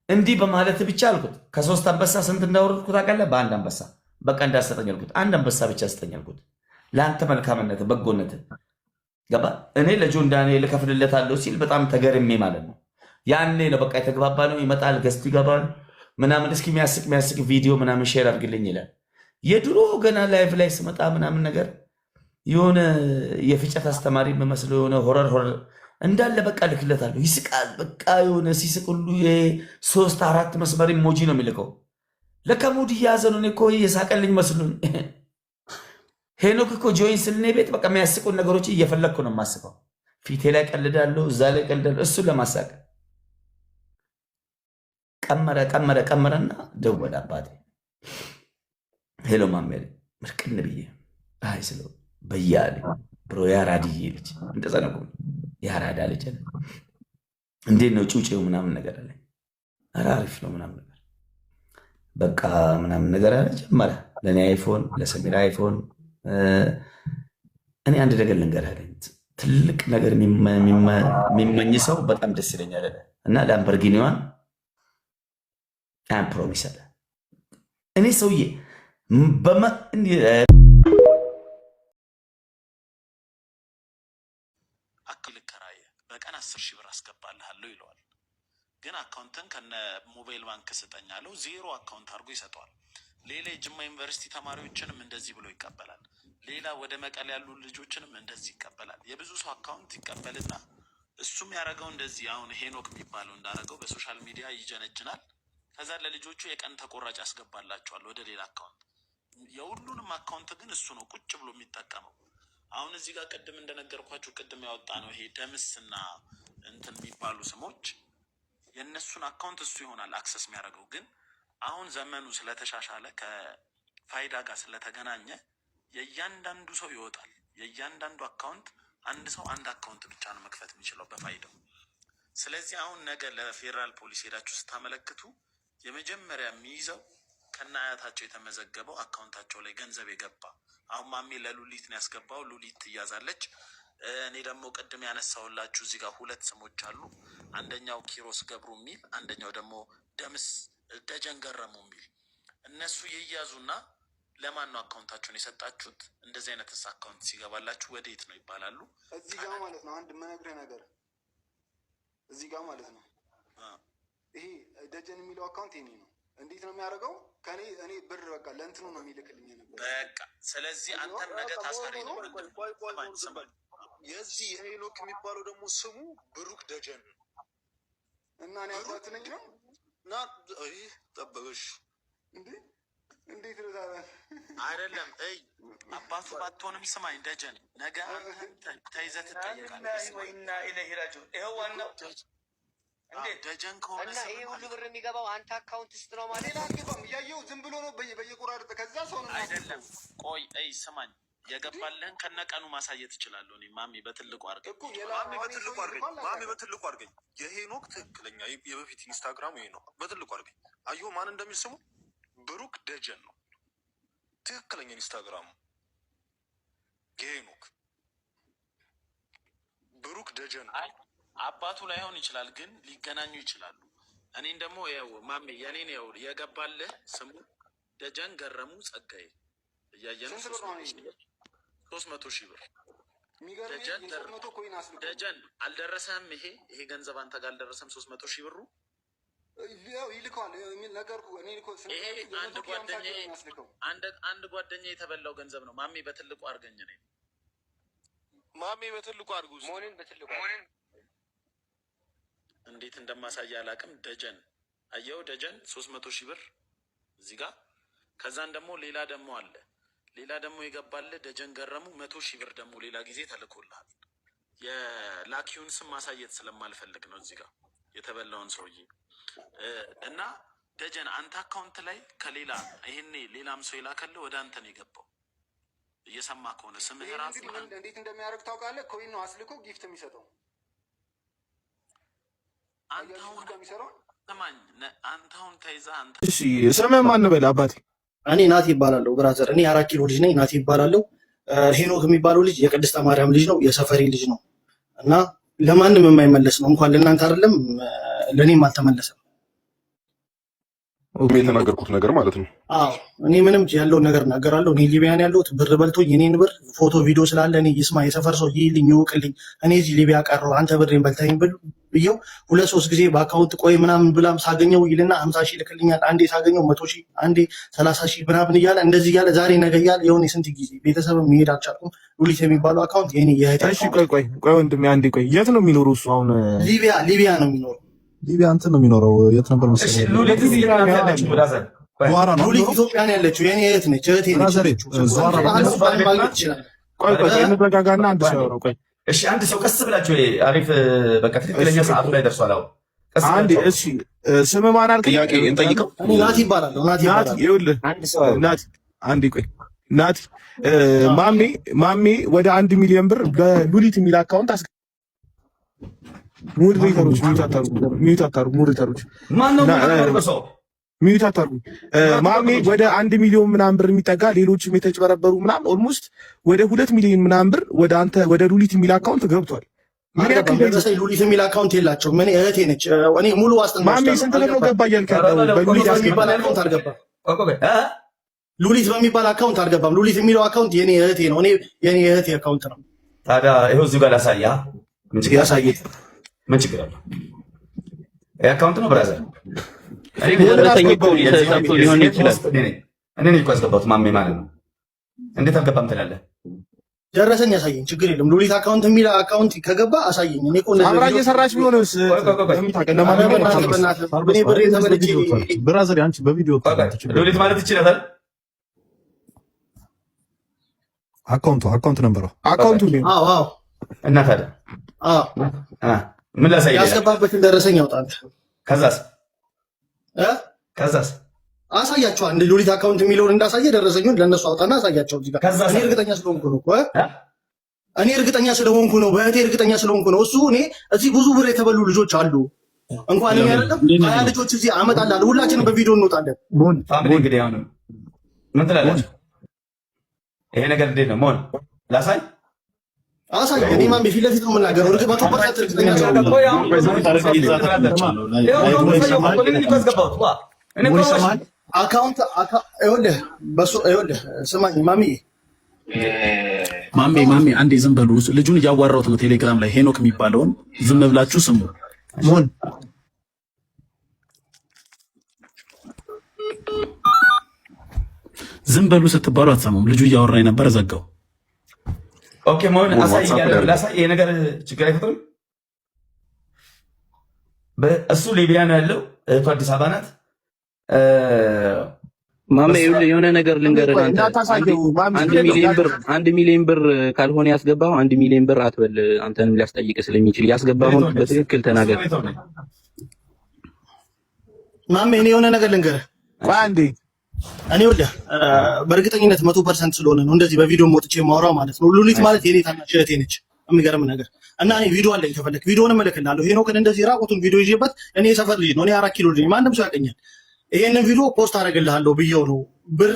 እንዲህ በማለት ብቻ አልኩት። ከሶስት አንበሳ ስንት እንዳወረድኩት ታውቃለህ? በአንድ አንበሳ። በቃ እንዳሰጠኝ አልኩት። አንድ አንበሳ ብቻ ስጠኝ አልኩት። ለአንተ መልካምነት በጎነት ገባ። እኔ ለጆን ዳንኤል እከፍልለታለሁ ሲል በጣም ተገርሜ ማለት ነው። ያኔ ነው በቃ የተግባባ ነው። ይመጣል፣ guest ይገባል ምናምን፣ እስኪ የሚያስቅ የሚያስቅ ቪዲዮ ምናምን share አድርግልኝ ይላል። የድሮ ገና live ላይ ስመጣ ምናምን ነገር የሆነ የፍጨት አስተማሪ የምመስለው የሆነ horror horror እንዳለ በቃ ልክለታለሁ። ይስቃል። በቃ የሆነ ሲስቅ ሁሉ ሶስት አራት መስመር emoji ነው የሚልከው። ለካ mood እየያዘ ነው። እኔ እኮ እየሳቀልኝ መስሉኝ። ሄኖክ እኮ join ስል እኔ ቤት በቃ የሚያስቁን ነገሮች እየፈለግኩ ነው የማስበው። ፊቴ ላይ ቀልዳለሁ፣ እዛ ላይ ቀልዳለሁ። እሱን ለማሳቅ ቀመረ ቀመረ ቀመረና ደወለ አባቴ። Hello ማሜ አለኝ። ምርቅን ብዬ አይ ስለው በያ አለኝ። Bro የአራድዬ ልጅ እንደዛ ነው፣ የአራዳ ልጅ አለ። እንዴት ነው ጩጬው ምናምን ነገር አለኝ። ኧረ አሪፍ ነው ምናምን ነገር በቃ ምናምን ነገር አለ። ጀመረ ለእኔ iPhone፣ ለሰሚራ iPhone። እኔ አንድ ነገር ልንገርህ አለኝ። ትልቅ ነገር የሚመኝ ሰው በጣም ደስ ይለኛል አለ እና ላምበርጊኒዋን I promise አለ። እኔ ሰውዬ አክል ከራየ በቀን 10,000 ብር አስገባልሃለሁ ይለዋል። ግን አካውንትን ከነ ሞባይል ባንክ ስጠኝ አለው። ዜሮ account አድርጎ ይሰጠዋል። ሌላ የጅማ ዩኒቨርሲቲ ተማሪዎችንም እንደዚህ ብሎ ይቀበላል። ሌላ ወደ መቀሌ ያሉ ልጆችንም እንደዚህ ይቀበላል። የብዙ ሰው account ይቀበልና እሱም ያደረገው እንደዚህ አሁን ሄኖክ የሚባለው እንዳደረገው በ social media ይጀነጅናል። ከዛ ለልጆቹ የቀን ተቆራጭ ያስገባላቸዋል ወደ ሌላ account። የሁሉንም account ግን እሱ ነው ቁጭ ብሎ የሚጠቀመው። አሁን እዚህ ጋር ቅድም እንደነገርኳችሁ ቅድም ያወጣ ነው ይሄ ደምስና እንትን የሚባሉ ስሞች የእነሱን account እሱ ይሆናል access የሚያደርገው። ግን አሁን ዘመኑ ስለተሻሻለ ከፋይዳ ጋር ስለተገናኘ የእያንዳንዱ ሰው ይወጣል። የእያንዳንዱ account፣ አንድ ሰው አንድ account ብቻ ነው መክፈት የሚችለው በፋይዳው። ስለዚህ አሁን ነገ ለፌዴራል ፖሊስ ሄዳችሁ ስታመለክቱ የመጀመሪያ የሚይዘው ከነ አያታቸው የተመዘገበው account ኣቸው ላይ ገንዘብ የገባ፣ አሁን ማሜ ለሉሊት ነው ያስገባው። ሉሊት ትያዛለች። እኔ ደግሞ ቅድም ያነሳሁላችሁ እዚህ ጋር ሁለት ስሞች አሉ። አንደኛው ኪሮስ ገብሩ የሚል፣ አንደኛው ደግሞ ደምስ ደጀን ገረሙ የሚል፣ እነሱ ይያዙና ለማን ነው account ኣችሁን የሰጣችሁት? እንደዚህ አይነትስ account ሲገባላችሁ ወዴት ነው ይባላሉ። እዚህ ጋር ማለት ነው አንድ የምነግርህ ነገር እዚህ ጋር ማለት ነው ይሄ ደጀን የሚለው account የኔ ነው። እንዴት ነው የሚያደርገው? ከኔ እኔ ብር በቃ ለእንትኑ ነው የሚልክልኝ የነበረው። በቃ ስለዚህ አንተም ነገ ታሳሪ ነው። ስማኝ ስማኝ፣ የዚህ የሄኖክ የሚባለው ደግሞ ስሙ ብሩክ ደጀን ነው። እና እኔ አባት ነኝ ነው። ና ይህ ጠበቀሽ እንዴ? እንዴት ነው ታዲያ? አይደለም እይ፣ አባቱ ባትሆንም ስማኝ ደጀን፣ ነገ አንተ ተይዘህ ትጠየቃለህ። وإنا إليه راجعون። ይኸው ዋናው እንዴት ደጀን ከሆነ እና ይሄ ሁሉ ብር የሚገባው አንተ account ውስጥ ነው ማለት ሌላ አልገባም። እያየሁ ዝም ብሎ ነው በየቆራረጠ ከዛ ሰው ነው። አይደለም። ቆይ እይ ስማኝ፣ የገባልህን ከነቀኑ ማሳየት እችላለሁ እኔ። ማሚ በትልቁ አድርገኝ፣ ማሚ በትልቁ አድርገኝ፣ ማሚ በትልቁ አድርገኝ። የሄኖክ ትክክለኛ የበፊት ኢንስታግራሙ ይሄ ነው። በትልቁ አድርገኝ። አየሁ ማን እንደሚል ስሙ ብሩክ ደጀን ነው ትክክለኛ ኢንስታግራሙ የሄኖክ ብሩክ ደጀን ነው። አይ አባቱ ላይሆን ይችላል፣ ግን ሊገናኙ ይችላሉ። እኔን ደግሞ ያው ማሜ የኔን ያው የገባልህ ስሙ ደጀን ገረሙ ጸጋዬ እያየ ነው። ስንት ብር ነው አሁን? 300,000 ብር። የሚገርምህ ደጀን የ300 coin አስልኮ ደጀን አልደረሰህም? ይሄ ገንዘብ አንተ ጋር አልደረሰም? 300,000 ብሩ ያው ይልከዋል የሚል ነገርኩህ። እኔ እኮ ይሄ አንድ የመቶ ኬ 50 ጓደኛዬ ነው የሚያስልከው። አንድ ጓደኛዬ የተበላው ገንዘብ ነው። ማሜ በትልቁ አድርገኝ እኔን። ማሜ በትልቁ አድርጉ እስኪ። መሆንን በትልቁ እንዴት እንደማሳይ አላውቅም። ደጀን አየው፣ ደጀን 300,000 ብር እዚህ ጋር። ከዛን ደግሞ ሌላ ደግሞ አለ። ሌላ ደግሞ የገባልህ ደጀን ገረሙ 100,000 ብር ደግሞ ሌላ ጊዜ ተልኮልሃል። የላኪውን ስም ማሳየት ስለማልፈልግ ነው እዚህ ጋር የተበላውን ሰውዬ እና ደጀን አንተ account ላይ ከሌላ ይሄኔ ሌላም ሰው የላከልህ ወደ አንተ ነው የገባው። እየሰማ ከሆነ ስምህ ይሄን ራሱ እንግዲህ ምን እንዴት እንደሚያደርግ ታውቃለህ? Coin ነው አስልኮ gift የሚሰጠው። አንተ አያችሁ አሁን እዚህ ጋር የሚሰራውን ስማኝ፣ አንተ አሁን ተይዘህ አንተ እሺ ስምህ ማን በል አባቴ? እኔ ናቲ ይባላለሁ brother። እኔ አራት ኪሎ ልጅ ነኝ። ናቲ ይባላለሁ። ሄኖክ የሚባለው ልጅ የቅድስተ ማርያም ልጅ ነው፣ የሰፈሬ ልጅ ነው እና ለማንም የማይመለስ ነው። እንኳን ለእናንተ አይደለም ለእኔም አልተመለሰም። የተናገርኩት ነገር ማለት ነው። አዎ እኔ ምንም ያለውን ነገር እናገራለሁ። እኔ ሊቢያን ያለሁት ብር በልቶኝ የኔን ብር ፎቶ ቪዲዮ ስላለ እኔ ይስማ የሰፈር ሰው ይልኝ ይወቅልኝ። እኔ እዚህ ሊቢያ ቀረሁ አንተ ብሬን በልተኝ ብየው ሁለት ሶስት ጊዜ በ account ቆይ ምናምን ብላም ሳገኘው ይልና 50,000 ይልክልኛል። አንዴ ሳገኘው 100,000 አንዴ 30,000 ምናምን እያለ እንደዚህ እያለ ዛሬ ነገ እያለ የሆነ የስንት ጊዜ ቤተሰብም መሄድ አልቻልኩም። ሉሊት የሚባለው account የኔ የእህቴ እሺ account ቆይ ቆይ ቆይ ወንድሜ አንዴ ቆይ። የት ነው የሚኖረው እሱ አሁን? ሊቢያ ሊቢያ ነው የሚኖረው። ሊቢያ እንትን ነው የሚኖረው። የት ነበር እሺ መሰለኝ? ሉሊት እዚህ የት ናት ያለችው? Brother ቆይ ዟራ ነው ሉሊት የሚኖረው። ኢትዮጵያ ነው ያለችው። የኔ እህት ነች፣ እህቴ ነች Brother ያለችው። ዟራ ነው አንድ የሚኖረው። ሰው ማግኘት ይችላል። ቆይ ቆይ ቆይ እንረጋጋና አንድ ሰው ያወራው። ቆይ እሺ አንድ ሰው ቀስ ብላችሁ አሪፍ በቃ ትክክለኛ እሺ ሰዓቱ ላይ ደርሷል። አሁን ቀስ አንዴ ብላችሁ እሺ ስምህ ማን አልከኝ? ጥያቄ እንጠይቀው። እኔ ናቲ ይባላለሁ። ናቲ ናቲ ይባላለሁ። ይኸውልህ አንድ ሰው ናቲ አንዴ ቆይ ናቲ ማሜ ማሜ ወደ 1 ሚሊዮን ብር በሉሊት የሚል account moderator ኦች mute አታርጉ፣ mute አታርጉ፣ moderator ኦች ማን ነው የሚያደርገው ሰው? Mute አታርጉ። ማሜ ወደ 1 ሚሊዮን ምናምን ብር የሚጠጋ ሌሎችም የተጭበረበሩ ምናምን almost ወደ 2 ሚሊዮን ምናምን ብር ወደ አንተ ወደ ሉሊት የሚል account ገብቷል። ምን ያክል አልገባም። ደረሰኝ ሉሊት የሚል account የላቸውም። እኔ እህቴ ነች። እኔ ሙሉ ዋስትና ማሜ ወስዳለሁ። ስንት ብር ነው አልገባም። ገባ እያልክ ያለው? በሉሊት ሉሊት ያስገባ በሚባል account አልገባም። ቆይ ቆይ ቆይ እ? ሉሊት በሚባል account አልገባም። ሉሊት የሚለው account የኔ እህቴ ነው። እኔ የኔ እህቴ account ነው። ታዲያ ይኸው እዚሁ ጋር ላሳያ። ምን ችግር አለ? ያሳየት ምን ችግር አለው? ይሄ account ነው brother። እኔ ደረሰኝ እኮ ተሰርቶ ሊሆን ይችላል። እኔ ነኝ እኔ ነኝ እኮ ያስገባሁት ማሜ ማለት ነው። እንዴት አልገባም ትላለህ? ደረሰኝ ያሳየኝ፣ ችግር የለም። ሉሊት account የሚል account ከገባ አሳየኝ። እኔ እኮ እንደዚህ አብራ ቪዲዮ እየሰራች ቢሆንስ? ቆይ ቆይ ቆይ ቆይ ለምን ታውቃለህ? ኧረ ለማንኛውም በእናትህ አታልቅስ። በእናትህ እኔ ብሬን ተበልቼ Brother አንቺ በቪዲዮ ቆይ ወጥቷል። ቆይ ሉሊት ማለት ይችላል። Account ኡ account ነበረው። Account ኡ ላይ አዎ አዎ እና ታዲያ አዎ እ ምን ላሳይ? ሌላ ያስገባበትን ደረሰኝ ያውጣ አንተ ከዛስ እ ከዛስ አሳያቸው። አንድ ሉሊት account የሚለውን እንዳሳየ ደረሰኙን ለእነሱ አውጣና አሳያቸው። እዚህ ጋር ከዛስ እኔ እርግጠኛ ስለሆንኩ ነው እኮ እ? እ? እኔ እርግጠኛ ስለሆንኩ ነው። በእህቴ እርግጠኛ ስለሆንኩ ነው። እሱ እኔ እዚህ ብዙ ብር የተበሉ ልጆች አሉ። እንኳን እኔ አይደለም 20 ልጆች እዚህ አመጣልሃለሁ። ሁላችንም በቪዲዮ እንወጣለን። Family እንግዲህ አሁንም ምን ትላላችሁ? ይሄ ነገር እንዴት ነው መሆን ላሳይ? አሳይ። እኔ ማን ፊት ለፊት ነው የምናገረው። እርግጥ 100% እርግጠኛ ስለሆንኩ ነው። ቆይ አሁን ይኸው ነው የማሳየው እኮ እኔ ነኝ እኮ ያስገባሁት። ዋ እኔ እኮ አልዋሽም። Account ይኸውልህ፣ በሱ ይኸውልህ፣ ስማኝ ማሚዬ ማሜ ማሜ አንዴ ዝም በሉ። ልጁን እያዋራሁት ነው ቴሌግራም ላይ ሄኖክ የሚባለውን ዝም ብላችሁ ስሙ። ሞን ዝም በሉ ስትባሉ አትሰሙም። ልጁ እያወራ የነበረ ዘጋው። Okay መሆን አሳይ ዋትሳፕ እያለ ላይ ላሳይ። ይሄ ነገር ችግር አይፈጥርም። እሱ ሊቢያ ነው ያለው። እህቱ አዲስ አበባ ናት። ማሜ ይኸውልህ የሆነ ነገር ልንገርህ። አንተ እንዳታሳየው ማሚ፣ 1 ሚሊዮን ብር 1 ሚሊዮን ብር ካልሆነ ያስገባኸው 1 ሚሊዮን ብር አትበል። አንተንም ሊያስጠይቅ ስለሚችል ያስገባኸውን በትክክል ተናገር። ማሜ፣ እኔ የሆነ ነገር ልንገርህ። ቆይ አንዴ። እኔ ይኸውልህ በእርግጠኝነት 100% ስለሆነ ነው እንደዚህ በቪዲዮ ወጥቼ የማወራው ማለት ነው። ሉሊት ማለት የኔ ታናሽ እህቴ ነች። የሚገርም ነገር እና እኔ ቪዲዮ አለኝ፣ ከፈለክ ቪዲዮንም እልክልሃለሁ። ሄኖክን እንደዚህ ራቁቱን ቪዲዮ ይዤበት፣ እኔ የሰፈር ልጅ ነው፣ እኔ 4 ኪሎ ልጅ ነኝ፣ ማንም ሰው ያውቀኛል። ይሄንን ቪዲዮ post አደርግልሃለሁ ብዬው ነው። ብር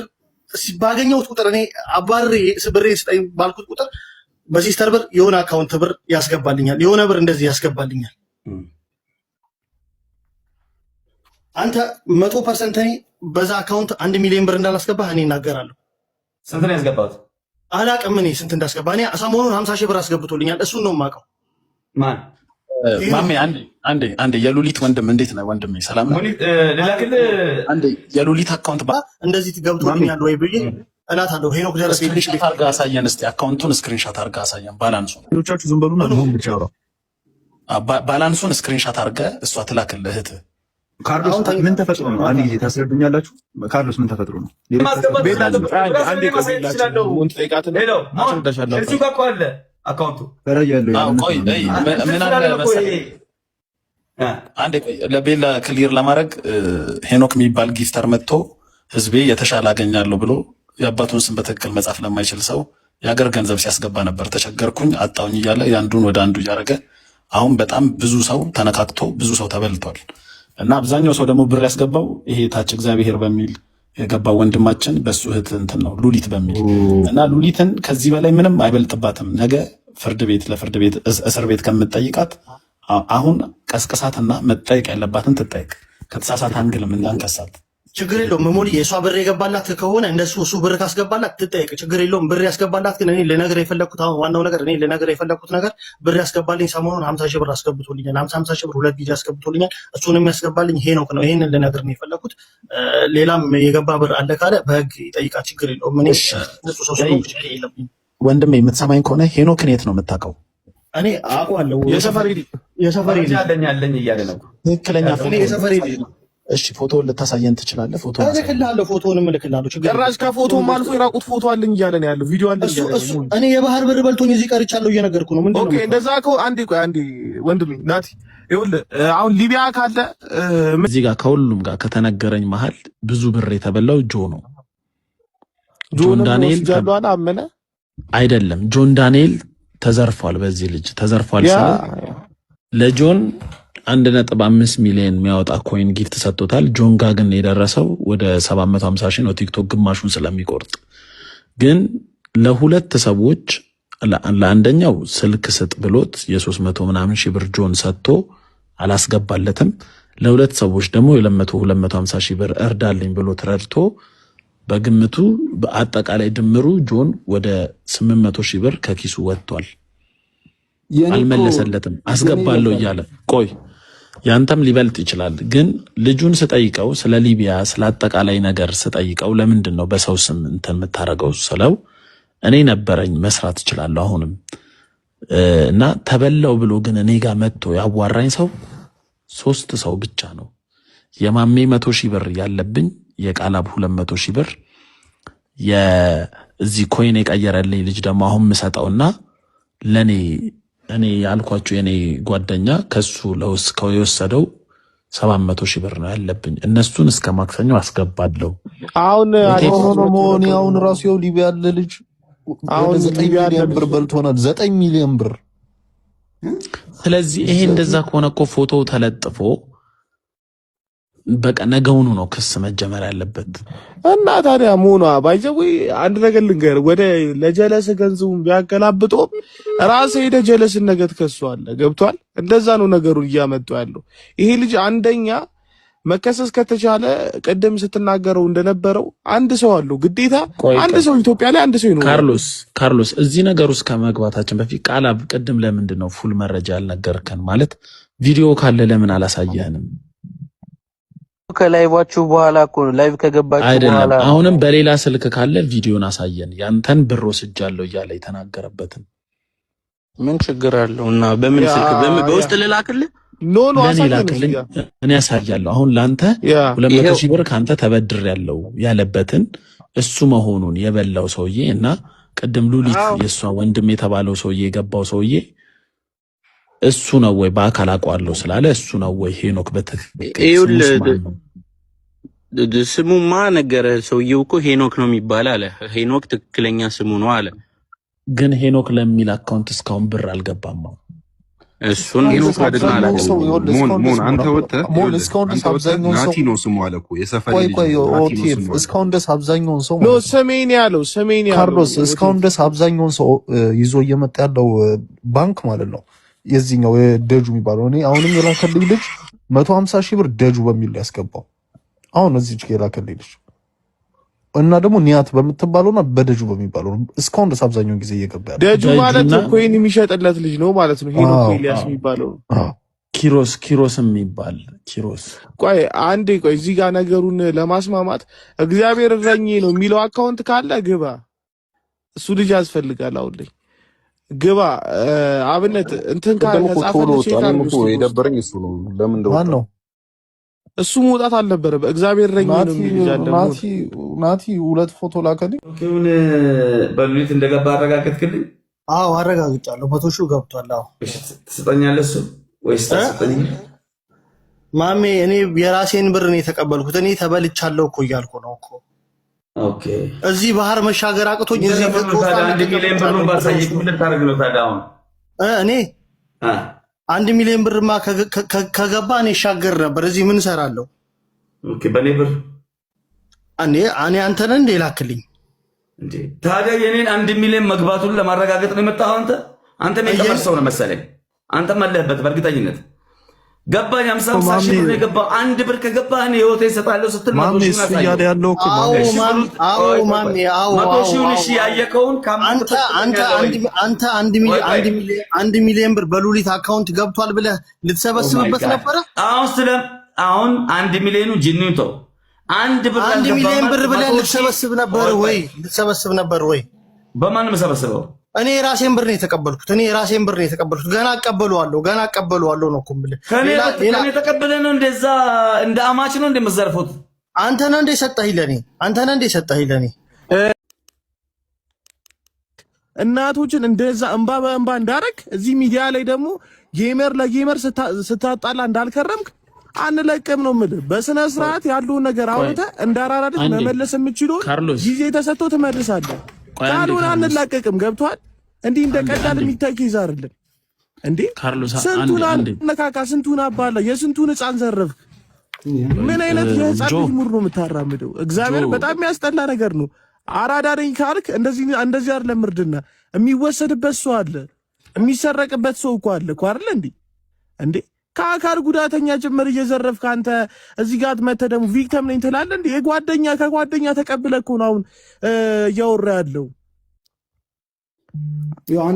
ባገኘሁት ቁጥር እኔ አባሬ ብሬ ስጠኝ ባልኩት ቁጥር በ sister ብር የሆነ account ብር ያስገባልኛል፣ የሆነ ብር እንደዚህ ያስገባልኛል። አንተ 100% እኔ በዛ account 1 ሚሊዮን ብር እንዳላስገባህ እኔ እናገራለሁ። ስንት ነው ያስገባሁት? አላቅም እኔ ስንት እንዳስገባ። እኔ ሰሞኑን 50 ሺህ ብር አስገብቶልኛል። እሱን ነው የማውቀው። ማን? ማሜ፣ አንዴ አንዴ አንዴ። የሉሊት ወንድም እንዴት ነህ ወንድሜ? ሰላም ነህ? ልላክልህ። አንዴ የሉሊት account እንደዚህ ገብቶልኛል ወይ ብዬ እላታለሁ። ሄኖክ ደረሰ። Screenshot አድርገህ አሳየን እስኪ። Account ኡን screenshot አድርገህ አሳየን። Balance ኡን ሌሎቻችሁ ዝም በሉና መሆን ብቻ ያውራ። Balance ኡን screenshot አድርገህ እሷ ትላክልህ እህትህ። ካርሎስ፣ ምን ተፈጥሮ ነው? አንድ ጊዜ ታስረዱኛላችሁ? ካርሎስ፣ ምን ተፈጥሮ ነው? አንዴ ቆይ፣ ጠይቃትና አስረዳሻለሁ። እዚሁ ጋር እኮ አለ account ኡ። ቆይ ምን አለ መሰለህ፣ አንዴ ቆይ፣ ለቤላ clear ለማድረግ ሄኖክ የሚባል gifter መጥቶ ህዝቤ የተሻለ አገኛለሁ ብሎ የአባቱን ስም በትክክል መጻፍ ለማይችል ሰው የሀገር ገንዘብ ሲያስገባ ነበር። ተቸገርኩኝ አጣውኝ እያለ የአንዱን ወደ አንዱ እያደረገ አሁን በጣም ብዙ ሰው ተነካክቶ ብዙ ሰው ተበልቷል። እና አብዛኛው ሰው ደግሞ ብር ያስገባው ይሄ ታች እግዚአብሔር በሚል የገባው ወንድማችን በሱ እህት እንትን ነው ሉሊት በሚል። እና ሉሊትን ከዚህ በላይ ምንም አይበልጥባትም። ነገ ፍርድ ቤት ለፍርድ ቤት እስር ቤት ከምትጠይቃት አሁን ቀስቅሳትና መጠየቅ ያለባትን ትጠይቅ። ከተሳሳት angle ም እንዳንከሳት። ችግር የለውም። መሞል የእሷ ብር የገባላት ከሆነ እንደሱ እሱ ብር ካስገባላት ትጠየቅ፣ ችግር የለውም። ብር ያስገባላት ግን እኔ ልነግርህ የፈለግኩት አሁን ዋናው ነገር እኔ ልነግርህ የፈለግኩት ነገር ብር ያስገባልኝ ሰሞኑን 50 ሺህ ብር አስገብቶልኛል። 50 50 ሺህ ብር ሁለት ጊዜ አስገብቶልኛል። እሱንም ያስገባልኝ ሄኖክ ነው። ይሄንን ልነግርህ ነው የፈለግኩት። ሌላም የገባ ብር አለ ካለ በህግ ይጠይቃል። ችግር የለውም። እኔ ንጹህ ሰው ስለሆንኩ ችግር የለብኝም። ወንድሜ፣ የምትሰማኝ ከሆነ ሄኖክን የት ነው የምታውቀው? እኔ አውቀዋለሁ። የሰፈሬ ልጅ። የሰፈሬ ልጅ። አለኝ አለኝ እያለ ነው። ትክክለኛ እኔ የሰፈሬ ልጅ ነው። እሺ፣ ፎቶ ልታሳየን ትችላለህ? ፎቶ እልክልሃለሁ፣ ፎቶውንም እልክልሃለሁ። ችግር ጭራሽ ከፎቶም አልፎ የራቁት ፎቶ አለኝ እያለ ነው ያለው። ቪዲዮ አለኝ እያለ እሱ እኔ የባህር በር በልቶኝ እዚህ ቀርቻለሁ እየነገርኩ ነው። ምንድን ነው? Okay፣ እንደዛ ከሆነ አንዴ ቆይ አንዴ ወንድሜ ናቲ፣ ይኸውልህ አሁን ሊቢያ ካለ እዚህ ጋር ከሁሉም ጋር ከተነገረኝ መሀል ብዙ ብር የተበላው ጆ ነው። ጆን ዳንኤል ወስጃለሁ አለ፣ አመነ። አይደለም፣ ጆን ዳንኤል ተዘርፏል። በዚህ ልጅ ተዘርፏል ስለ ለጆን 1.5 ሚሊዮን የሚያወጣ coin gift ሰጥቶታል። ጆን ጋ ግን የደረሰው ወደ 750 ሺህ ነው፣ ቲክቶክ ግማሹን ስለሚቆርጥ። ግን ለሁለት ሰዎች፣ ለአንደኛው ስልክ ስጥ ብሎት የ300 ምናምን ሺህ ብር ጆን ሰጥቶ አላስገባለትም። ለሁለት ሰዎች ደግሞ የ200 250 ሺህ ብር እርዳልኝ ብሎ ተረድቶ በግምቱ በአጠቃላይ ድምሩ ጆን ወደ 800 ሺህ ብር ከኪሱ ወጥቷል። አልመለሰለትም። አስገባለሁ እያለ ቆይ፣ ያንተም ሊበልጥ ይችላል። ግን ልጁን ስጠይቀው ስለ ሊቢያ ስለ አጠቃላይ ነገር ስጠይቀው ለምንድን ነው በሰው ስም እንትን የምታደርገው ስለው እኔ ነበረኝ መስራት እችላለሁ አሁንም እና ተበላው ብሎ ግን እኔ ጋር መጥቶ ያዋራኝ ሰው ሶስት ሰው ብቻ ነው። የማሜ 100 ሺህ ብር ያለብኝ፣ የቃላብ 200 ሺህ ብር፣ የዚህ coin የቀየረልኝ ልጅ ደግሞ አሁን ምሰጠውና ለእኔ እኔ ያልኳቸው የኔ ጓደኛ ከሱ የወሰደው 700 ሺህ ብር ነው ያለብኝ። እነሱን እስከ ማክሰኞ አስገባለሁ። አሁን ሆኖ መሆን አሁን ራሱ ይኸው ሊቢያ ያለ ልጅ አሁን ወደ ዘጠኝ ሊቢያ ያለ ሚሊዮን ልጅ ብር በልቶናል። 9 ሚሊዮን ብር። ስለዚህ ይሄ እንደዛ ከሆነ እኮ ፎቶ ተለጥፎ በቃ ነገውኑ ነው ክስ መጀመር ያለበት። እና ታዲያ መሆኗ by the way አንድ ነገር ልንገር፣ ወደ ለጀለስ ገንዘቡን ቢያገላብጦም ራስህ ሄደህ ጀለስን ነገ ትከሰዋለህ። ገብቷል? እንደዛ ነው ነገሩን እያመጡ ያለው። ይሄ ልጅ አንደኛ መከሰስ ከተቻለ ቅድም ስትናገረው እንደነበረው አንድ ሰው አለው ግዴታ፣ ቆይ አንድ ቆይ ሰው ኢትዮጵያ ላይ አንድ ሰው ይኖራል። ካርሎስ፣ ካርሎስ፣ እዚህ ነገር ውስጥ ከመግባታችን በፊት ቃላብ ቅድም ለምንድን ነው full መረጃ ያልነገርከን? ማለት ቪዲዮ ካለ ለምን አላሳየህንም? ከ live ኣችሁ በኋላ እኮ ነው፣ live ከገባችሁ አይደለም፣ በኋላ። አሁንም በሌላ ስልክ ካለ ቪዲዮን አሳየን። ያንተን ብር ወስጃለሁ እያለ የተናገረበትን። ምን ችግር አለው? እና በምን ስልክ በውስጥ ልላክልህ? No, ለእኔ አሳየን እዚህ ላክልኝ፣ ጋር። እኔ ያሳያለሁ። አሁን ለአንተ 200 ይኸው ሺህ ብር ከአንተ ተበድር ያለው ያለበትን እሱ መሆኑን የበላው ሰውዬ እና ቅድም ሉሊት የእሷ ወንድም የተባለው ሰውዬ የገባው ሰውዬ እሱ ነው ወይ፣ በአካል አውቀዋለሁ ስላለ እሱ ነው ወይ ሄኖክ? በትክክል ስሙስ ይኸውልህ ማን ነው? ስሙማ ነገረ ሰውየው እኮ ሄኖክ ነው የሚባል አለ። ሄኖክ ትክክለኛ ስሙ ነው አለ። ግን ሄኖክ ለሚል account እስካሁን ብር አልገባም። አሁን እሱን ሄኖክ እሱን አይደለም አላውቅም። እኮ ሰው ይኸውልህ ሞን እስካሁን ሞን ድረስ አንተ ሞን ወጥተህ ሞን ይኸውልህ እስካሁን ድረስ አንተ ወጥተህ አብዛኛውን ሰው ናቲ ነው ስሙ አለ እኮ የሰፈሬ ቆይ ልጅ ቆይ ነው ናቲ ነው ኦቲኤፍ ስሙ አለ። እስካሁን ድረስ አብዛኛውን ሰው No ማለት ነው ስሜን ያለው፣ ስሜን ያለው ካርሎስ እስካሁን ኦቲኤፍ። ድረስ አብዛኛውን ሰው ይዞ እየመጣ ያለው ባንክ ማለት ነው የዚህኛው የደጁ የሚባለው። እኔ አሁንም የላከልኝ ልጅ 150,000 ብር ደጁ በሚል ነው ያስገባው። አሁን እዚህ የላከልኝ ልጅ እና ደግሞ ኒያት በምትባለውና በደጁ በሚባለው ነው እስካሁን ድረስ አብዛኛውን ጊዜ እየገባ ያለው። ደጁ ማለት ደጁና coin የሚሸጥለት ልጅ ነው ማለት ነው። ሄኖክ አዎ ኤልያስ አዎ፣ የሚባለው። አዎ። ኪሮስ፣ ኪሮስ የሚባል ኪሮስ። ቆይ አንዴ ቆይ፣ እዚህ ጋር ነገሩን ለማስማማት እግዚአብሔር እረኛዬ ነው የሚለው account ካለ ግባ። እሱ ልጅ ያስፈልጋል አሁን ላይ፣ ግባ። አብነት እንትን ቅድም እኮ ቶሎ ከጻፈልህ ወጣ። check እኔም አድርግ እኮ እስቲ በውስጥ። የደበረኝ እሱ ነው። ለምን ማን እንደወጣ ነው? እሱ መውጣት አልነበረም። እግዚአብሔር እረኛዬ ናቲ ነው የሚል ልጅ አለ ሞን። ናቲ ናቲ ሁለት ፎቶ ላከልኝ። ውን በሉሊት እንደገባ አረጋገጥክልኝ? አዎ አረጋግጫለሁ። 100,000 ገብቷል። አዎ። እሺ፣ ትሰጠኛለህ እሱ ወይስ እ? ታሰጠኝ? ማሜ እኔ የራሴን ብር ነው የተቀበልኩት። እኔ ተበልቻለሁ እኮ እያልኩ ነው እኮ። Okay። እዚህ ባህር መሻገር አቅቶኝ እዚህ ብሩ 3 ታዲያ ዓመት 1 ሚሊዮን ተቀምጫለሁ ብሩን እኮ ባሳየክ ለውስጡ። ምን ልታደርግ ነው ታዲያ አሁን? እኔ አ 1 ሚሊዮን ብርማ ከገባ እኔ እሻገር ነበር። እዚህ ምን እሰራለሁ? Okay፣ በእኔ ብር? እኔ አንተ ነህ እንደ ላክልኝ። እንዴ፣ ታዲያ የኔን 1 ሚሊዮን መግባቱን ለማረጋገጥ ነው የመጣኸው አንተ? አንተም የቀመር ሰው ነው መሰለኝ። አንተም አለህበት በእርግጠኝነት። ገባኝ። 50 50 ሺህ ማሜ ብር ነው የገባው። አንድ ብር ከገባ እኔ ህይወቴን እሰጣለሁ ስትል 100 ማሜ ሺውን እሱ አሳየው። እያለ ያለው እኮ አዎ ማሜ እሺ ማሜ፣ ብሩን አዎ ቆይ ቆይ ማሜ፣ ቆይ አዎ መቶ አዎ ሺውን አዎ እሺ አዎ ያየከውን አንተ ካመንክበት አንተ ትሰጠኛለህ ወይ? አንድ አንተ አንድ ቆይ ሚሊዮን ቆይ 1 ሚሊዮን ብር በሉሊት account ገብቷል ብለህ Oh my ልትሰበስብበት God። ነበረ? አሁን ስለ አሁን 1 ሚሊዮኑ ጅኒው ተው፣ አንድ ብር አንድ አልገባም ሚሊዮን ማለት ብር ብለህ 100,000 ልትሰበስብ ነበር ቆይ ወይ? ቆይ ልትሰበስብ ነበር ወይ? በማን የምሰበስበው? እኔ የራሴን ብር ነው የተቀበልኩት። እኔ የራሴን ብር ነው የተቀበልኩት። ገና እቀበለዋለሁ፣ ገና እቀበለዋለሁ ነው እኮ የምልህ። ከኔ ሌላ ሌላ ከኔ ተቀብለህ ነው እንደዛ እንደ አማች ነው እንደምዘርፉት? አንተ ነህ እንደ ሰጠኸኝ ለኔ፣ አንተ ነህ እንደ ሰጠኸኝ ለኔ። እናቶችን እንደዛ እንባ በእንባ እንዳረግ እዚህ ሚዲያ ላይ ደግሞ gamer ለ gamer ስታጣላ እንዳልከረምክ አንለቅም ነው የምልህ። በስነ ስርዓት ያለውን ነገር ቆይ አውርተህ እንደ አራዳ ልጅ አንዴ መመለስ የምችለውን ካርሎስ ጊዜ ተሰጥቶ ትመልሳለህ። ቆይ አንዴ ካልሆነ ካርሎስ አንላቀቅም። ገብቶሃል? እንዲህ እንደ አንዴ ቀላል አንዴ የሚታይ case አይደለም እንዴ። ካርሎስ አንዴ ስንቱን አንዴ አነካካ፣ ስንቱን አባላ፣ የስንቱን ህፃን ዘረፍክ። ምን አይነት የህፃን ጆ ልጅ mood ነው የምታራምደው? ጆ እግዚአብሔር በጣም የሚያስጠላ ነገር ነው። አራዳ ነኝ ካልክ እንደዚህ እንደዚህ አይደለም። እርድና የሚወሰድበት ሰው አለ፣ የሚሰረቅበት ሰው እኮ አለ እኮ አይደለ እንዴ? እንዴ ከአካል ጉዳተኛ ጭምር እየዘረፍክ አንተ እዚህ ጋር መተህ ደግሞ victim ነኝ ትላለህ እንዴ? የጓደኛ ከጓደኛ ተቀብለህ እኮ ነው አሁን እያወራ ያለው።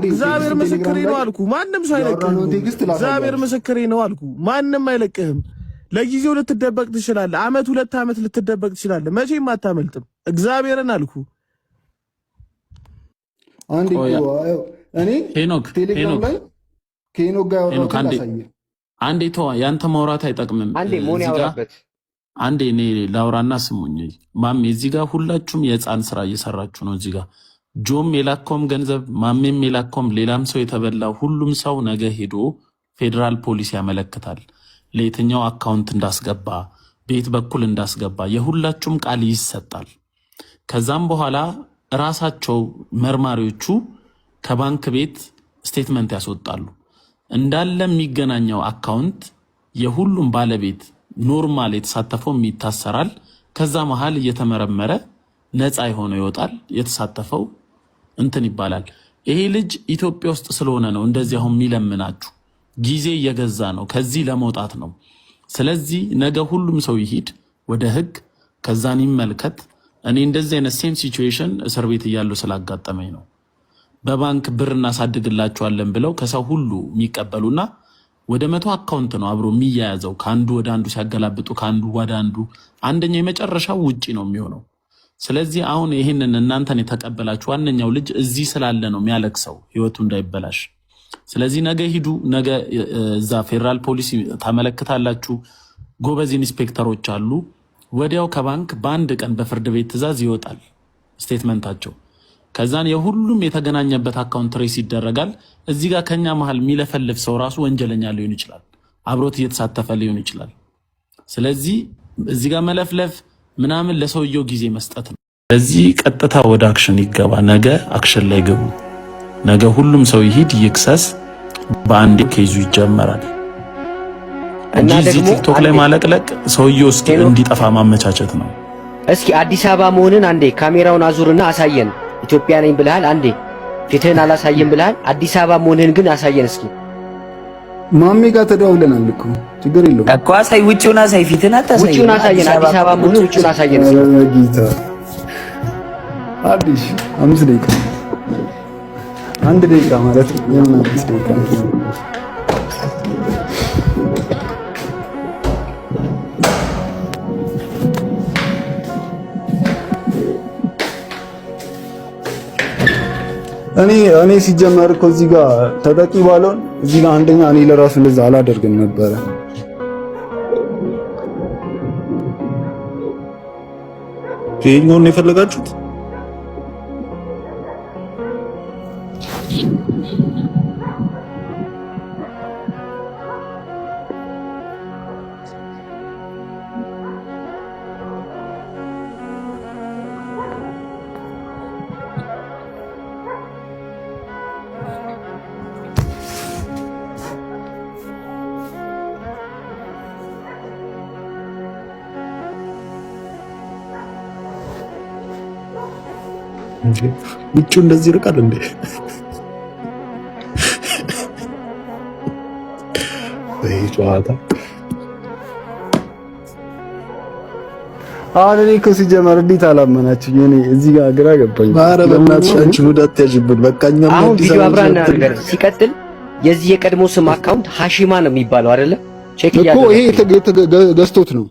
እግዚአብሔር ምስክሬ ነው አልኩ። ማንም ሰው አይለቅህም። እግዚአብሔር ምስክሬ ነው አልኩ። ማንም አይለቅህም። ለጊዜው ልትደበቅ ትችላለህ። አመት 2 አመት ልትደበቅ ትችላለህ። መቼም አታመልጥም። እግዚአብሔርን አልኩ። አንድ እኔ ሄኖክ ቴሌግራም ሄኖክ ላይ ከሄኖክ ጋር ሄኖክ ያወራሁትን አንዴ ላሳየህ። አንዴ ተዋ፣ ያንተ ማውራት አይጠቅምም። አንዴ ሞን እዚህ ጋር ያውራበት። አንዴ እኔ ላውራና ስሙኝ ማሜ። እዚህ ጋር ሁላችሁም የህፃን ስራ እየሰራችሁ ነው። እዚህ ጋር ጆም የላከውም ገንዘብ፣ ማሜም የላከውም፣ ሌላም ሰው የተበላው ሁሉም ሰው ነገ ሄዶ ፌዴራል ፖሊስ ያመለክታል። ለየትኛው account እንዳስገባ፣ በየት በኩል እንዳስገባ የሁላችሁም ቃል ይሰጣል። ከዛም በኋላ ራሳቸው መርማሪዎቹ ከባንክ ቤት statement ያስወጣሉ። እንዳለ የሚገናኘው account የሁሉም ባለቤት normal የተሳተፈውም ይታሰራል። ከዛ መሀል እየተመረመረ ነፃ የሆነው ይወጣል። የተሳተፈው እንትን ይባላል። ይሄ ልጅ ኢትዮጵያ ውስጥ ስለሆነ ነው እንደዚህ አሁን የሚለምናችሁ። ጊዜ እየገዛ ነው፣ ከዚህ ለመውጣት ነው። ስለዚህ ነገ ሁሉም ሰው ይሂድ ወደ ህግ፣ ከዛን ይመልከት። እኔ እንደዚህ አይነት same situation እስር ቤት እያለሁ ስላጋጠመኝ ነው። በባንክ ብር እናሳድግላችኋለን ብለው ከሰው ሁሉ የሚቀበሉና ወደ 100 account ነው አብሮ የሚያያዘው። ከአንዱ ወደ አንዱ ሲያገላብጡ ከአንዱ ወደ አንዱ አንደኛው የመጨረሻው ውጪ ነው የሚሆነው። ስለዚህ አሁን ይህንን እናንተን የተቀበላችሁ ዋነኛው ልጅ እዚህ ስላለ ነው የሚያለቅሰው ህይወቱ እንዳይበላሽ። ስለዚህ ነገ ሂዱ። ነገ እዛ ፌዴራል ፖሊስ ታመለክታላችሁ። ጎበዝ ኢንስፔክተሮች አሉ። ወዲያው ከባንክ በአንድ ቀን በፍርድ ቤት ትዕዛዝ ይወጣል statement ኣቸው። ከዛን የሁሉም የተገናኘበት account trace ይደረጋል። እዚህ ጋር ከኛ መሀል የሚለፈልፍ ሰው ራሱ ወንጀለኛ ሊሆን ይችላል፣ አብሮት እየተሳተፈ ሊሆን ይችላል። ስለዚህ እዚህ ጋር መለፍለፍ ምናምን ለሰውየው ጊዜ መስጠት ነው። ስለዚህ ቀጥታ ወደ action ይገባ። ነገ action ላይ ግቡ። ነገ ሁሉም ሰው ይሂድ ይክሰስ። በአንዴ case ኡ ይጀመራል እና እንጂ እዚህ ደግሞ ቲክቶክ ላይ አንዴ ማለቅለቅ ሰውየው እስኪ ሄኖክ እንዲጠፋ ማመቻቸት ነው። እስኪ አዲስ አበባ መሆንን አንዴ ካሜራውን አዙርና አሳየን። ኢትዮጵያ ነኝ ብለሃል። አንዴ ፊትህን አላሳየን ብለሃል። አዲስ አበባ መሆንህን ግን አሳየን እስኪ። ማሜ ጋር ተደዋውለናል እኮ ችግር የለውም እኮ አሳይ፣ ውጪውን አሳይ፣ ፊትን አታሳይ። ውጪውን አዲስ አሳየን። አበባ አዲስ አበባ መሆንህን ውጪውን ውጪውን አሳየን እስኪ። ኧረ ጌታ አዲስ 5 ደቂቃ 1 ደቂቃ ማለት ነው። የምን 5 ደቂቃ ነው? እኔ ሲጀመር እኮ እዚህ ጋር ተጠቂ ባልሆን እዚህ ጋር አንደኛ እኔ ለራሱ እንደዛ አላደርግም ነበረ። ይሄኛውን ነው የፈለጋችሁት? እንዴ ውጭው እንደዚህ ይርቃል እንዴ? ይህ ጨዋታ አሁን እኔ እኮ ሲጀመር እንዴት አላመናችሁኝ? እኔ እዚህ ጋር ግራ ገባኝ። ኧረ በእናትሽ አንቺ mood አትያዥብን። በቃ እኛም አሁን አዲስ ቪዲዮ አበባ አብራና እንትን ነገር ሲቀጥል የዚህ የቀድሞ ስም account ሐሺማ ነው የሚባለው አይደለ? Check እኮ ይሄ እያደረኩ ገዝቶት ነው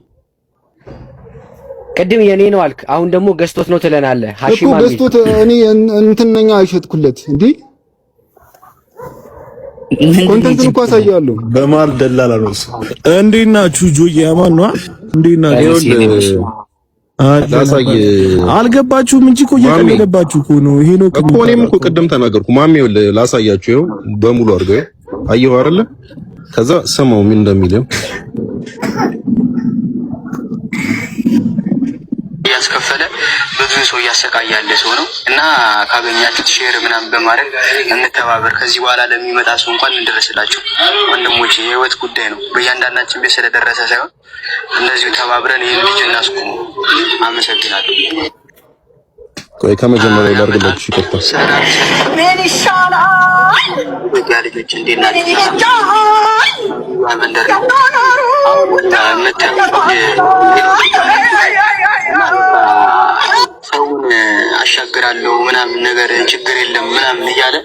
ቅድም የኔ ነው አልክ፣ አሁን ደግሞ ገዝቶት ነው ትለናለህ። እኮ ሐሺማ የሚል ገዝቶት። እኔ እንትን ነኝ አይሸጥኩለት እንዴ content ን እኮ አሳያለሁ። በመሀል ደላላ ነው እሱ። እንዴት ናችሁ? ጆዬ አማን ነው? እንዴት ናችሁ? ላሳይ አልገባችሁም እንጂ እኮ ማሜ እየቀለደባችሁ እኮ ነው። ሄኖክ እኮ እኔም እኮ ቅድም ተናገርኩ። ማሜ ይኸውልህ ላሳያችሁ፣ ይኸው በሙሉ አድርገው አየኸው አይደለ? ከዛ ስማው ምን እንደሚለው እያስከፈለ ብዙ ሰው እያሰቃየ ያለ ሰው ነው እና ካገኛችሁት share ምናምን በማድረግ እንተባበር። ከዚህ በኋላ ለሚመጣ ሰው እንኳን እንደረስላችሁ ወንድሞች፣ የህይወት ጉዳይ ነው። በእያንዳንዳችን ቤት ስለደረሰ ሳይሆን እንደዚሁ ተባብረን ይህን ልጅ እናስቁሙ። አመሰግናለሁ። ቆይ ከመጀመሪያው ላድርግላችሁ፣ ይቅርታ። ምን ይሻላል? ኢትዮጵያ ልጆች እንዴት ናችሁ? ይሻላል? መንደር ነው ሰውን አሻግራለሁ ምናምን ነገር ችግር የለም ምናምን እያለ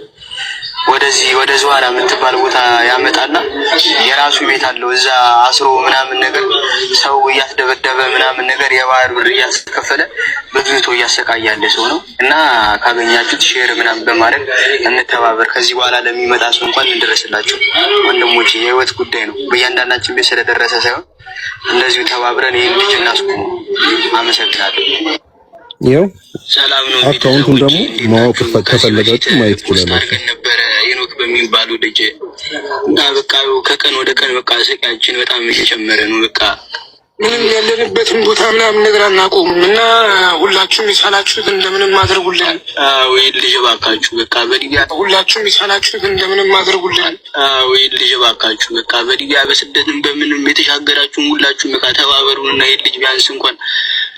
ወደዚህ ወደ ዝዋራ የምትባል ቦታ ያመጣና የራሱ ቤት አለው እዛ አስሮ ምናምን ነገር ሰው እያስደበደበ ምናምን ነገር የባህር ብር እያስከፈለ ብዙ ሰው እያሰቃየ ያለ ሰው ነው እና ካገኛችሁት share ምናምን በማድረግ እንተባበር። ከዚህ በኋላ ለሚመጣ ሰው እንኳን እንደረስላችሁ ወንድሞች፣ የህይወት ጉዳይ ነው። በእያንዳንዳችን ቤት ስለደረሰ ሳይሆን እንደዚሁ ተባብረን ይህን ልጅ እናስቁሙ። አመሰግናለሁ። ይኸው ሰላም ነው account ኡን ደግሞ ማወቅ ከፈለጋችሁ ማየት ትችላላችሁ። ነበረ ሄኖክ በሚባሉ ልጅ እና በቃ ከቀን ወደ ቀን በቃ ስቃያችን በጣም እየጨመረ ነው። በቃ ምንም ያለንበትን ቦታ ምናምን ነገር አናውቀውም እና ሁላችሁም የቻላችሁት እንደምንም አድርጉልን። ወይ ልጅ እባካችሁ በቃ በሊቢያ ሁላችሁም የቻላችሁት እንደምንም አድርጉልን። ወይ ልጅ እባካችሁ በቃ በሊቢያ በስደትም በምንም የተሻገራችሁም ሁላችሁም በቃ ተባበሩን እና ይህ ልጅ ቢያንስ እንኳን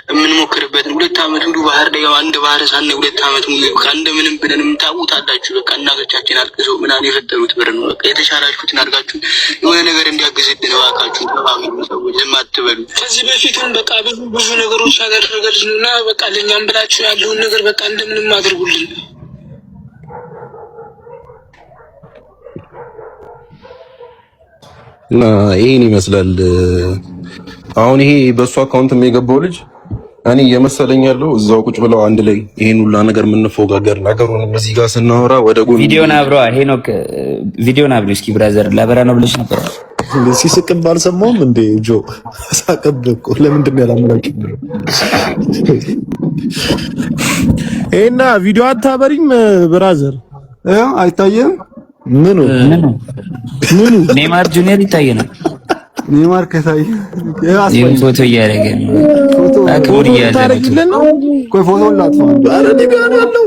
የምንሞክርበትን 2 አመት ሙሉ ባህር ላይ አንድ ባህር ሳናይ 2 አመት ሙሉ በቃ እንደምንም ብለን የምታውቁታላችሁ። በቃ እናቶቻችን አልቅሰው ምናምን የፈጠሩት ብር ነው። በቃ የተሻላችሁትን አድርጋችሁ የሆነ ነገር እንዲያግዝልን እባካችሁ ተባበሩ። ሰዎች ዝም አትበሉ። ከዚህ በፊትም በቃ ብዙ ብዙ ነገሮች ያደረገልን እና በቃ ለእኛም ብላችሁ ያለውን ነገር በቃ እንደምንም አድርጉልን። እና ይሄን ይመስላል። አሁን ይሄ በእሱ account የገባው ልጅ እኔ እየመሰለኝ ያለው እዛው ቁጭ ብለው አንድ ላይ ይሄን ሁላ ነገር የምንፎጋገር ነገሩንም እዚህ ጋር ስናወራ ወደ ጎን ቪዲዮን አብረዋ ሄኖክ፣ ቪዲዮን አብሮ እስኪ brother፣ ላበራ ነው ብለሽ ነበር። ሲስቅብ አልሰማሁም እንዴ? ጆ ሳቅብ እኮ። ለምንድን ነው ያላመናችሁ? ይሄና ቪዲዮ አታበሪም brother? አይታየም። ምኑ? ምኑ? ኔማር ጁኒየር ይታየናል። ኔማር ከታየ ይሄን ፎቶ እያደረገ ነው። ክቡር እያዘ ነው። ቆይ ፎቶውን ላጥፋ። ኧረ ሊቢያ ነው ያለው።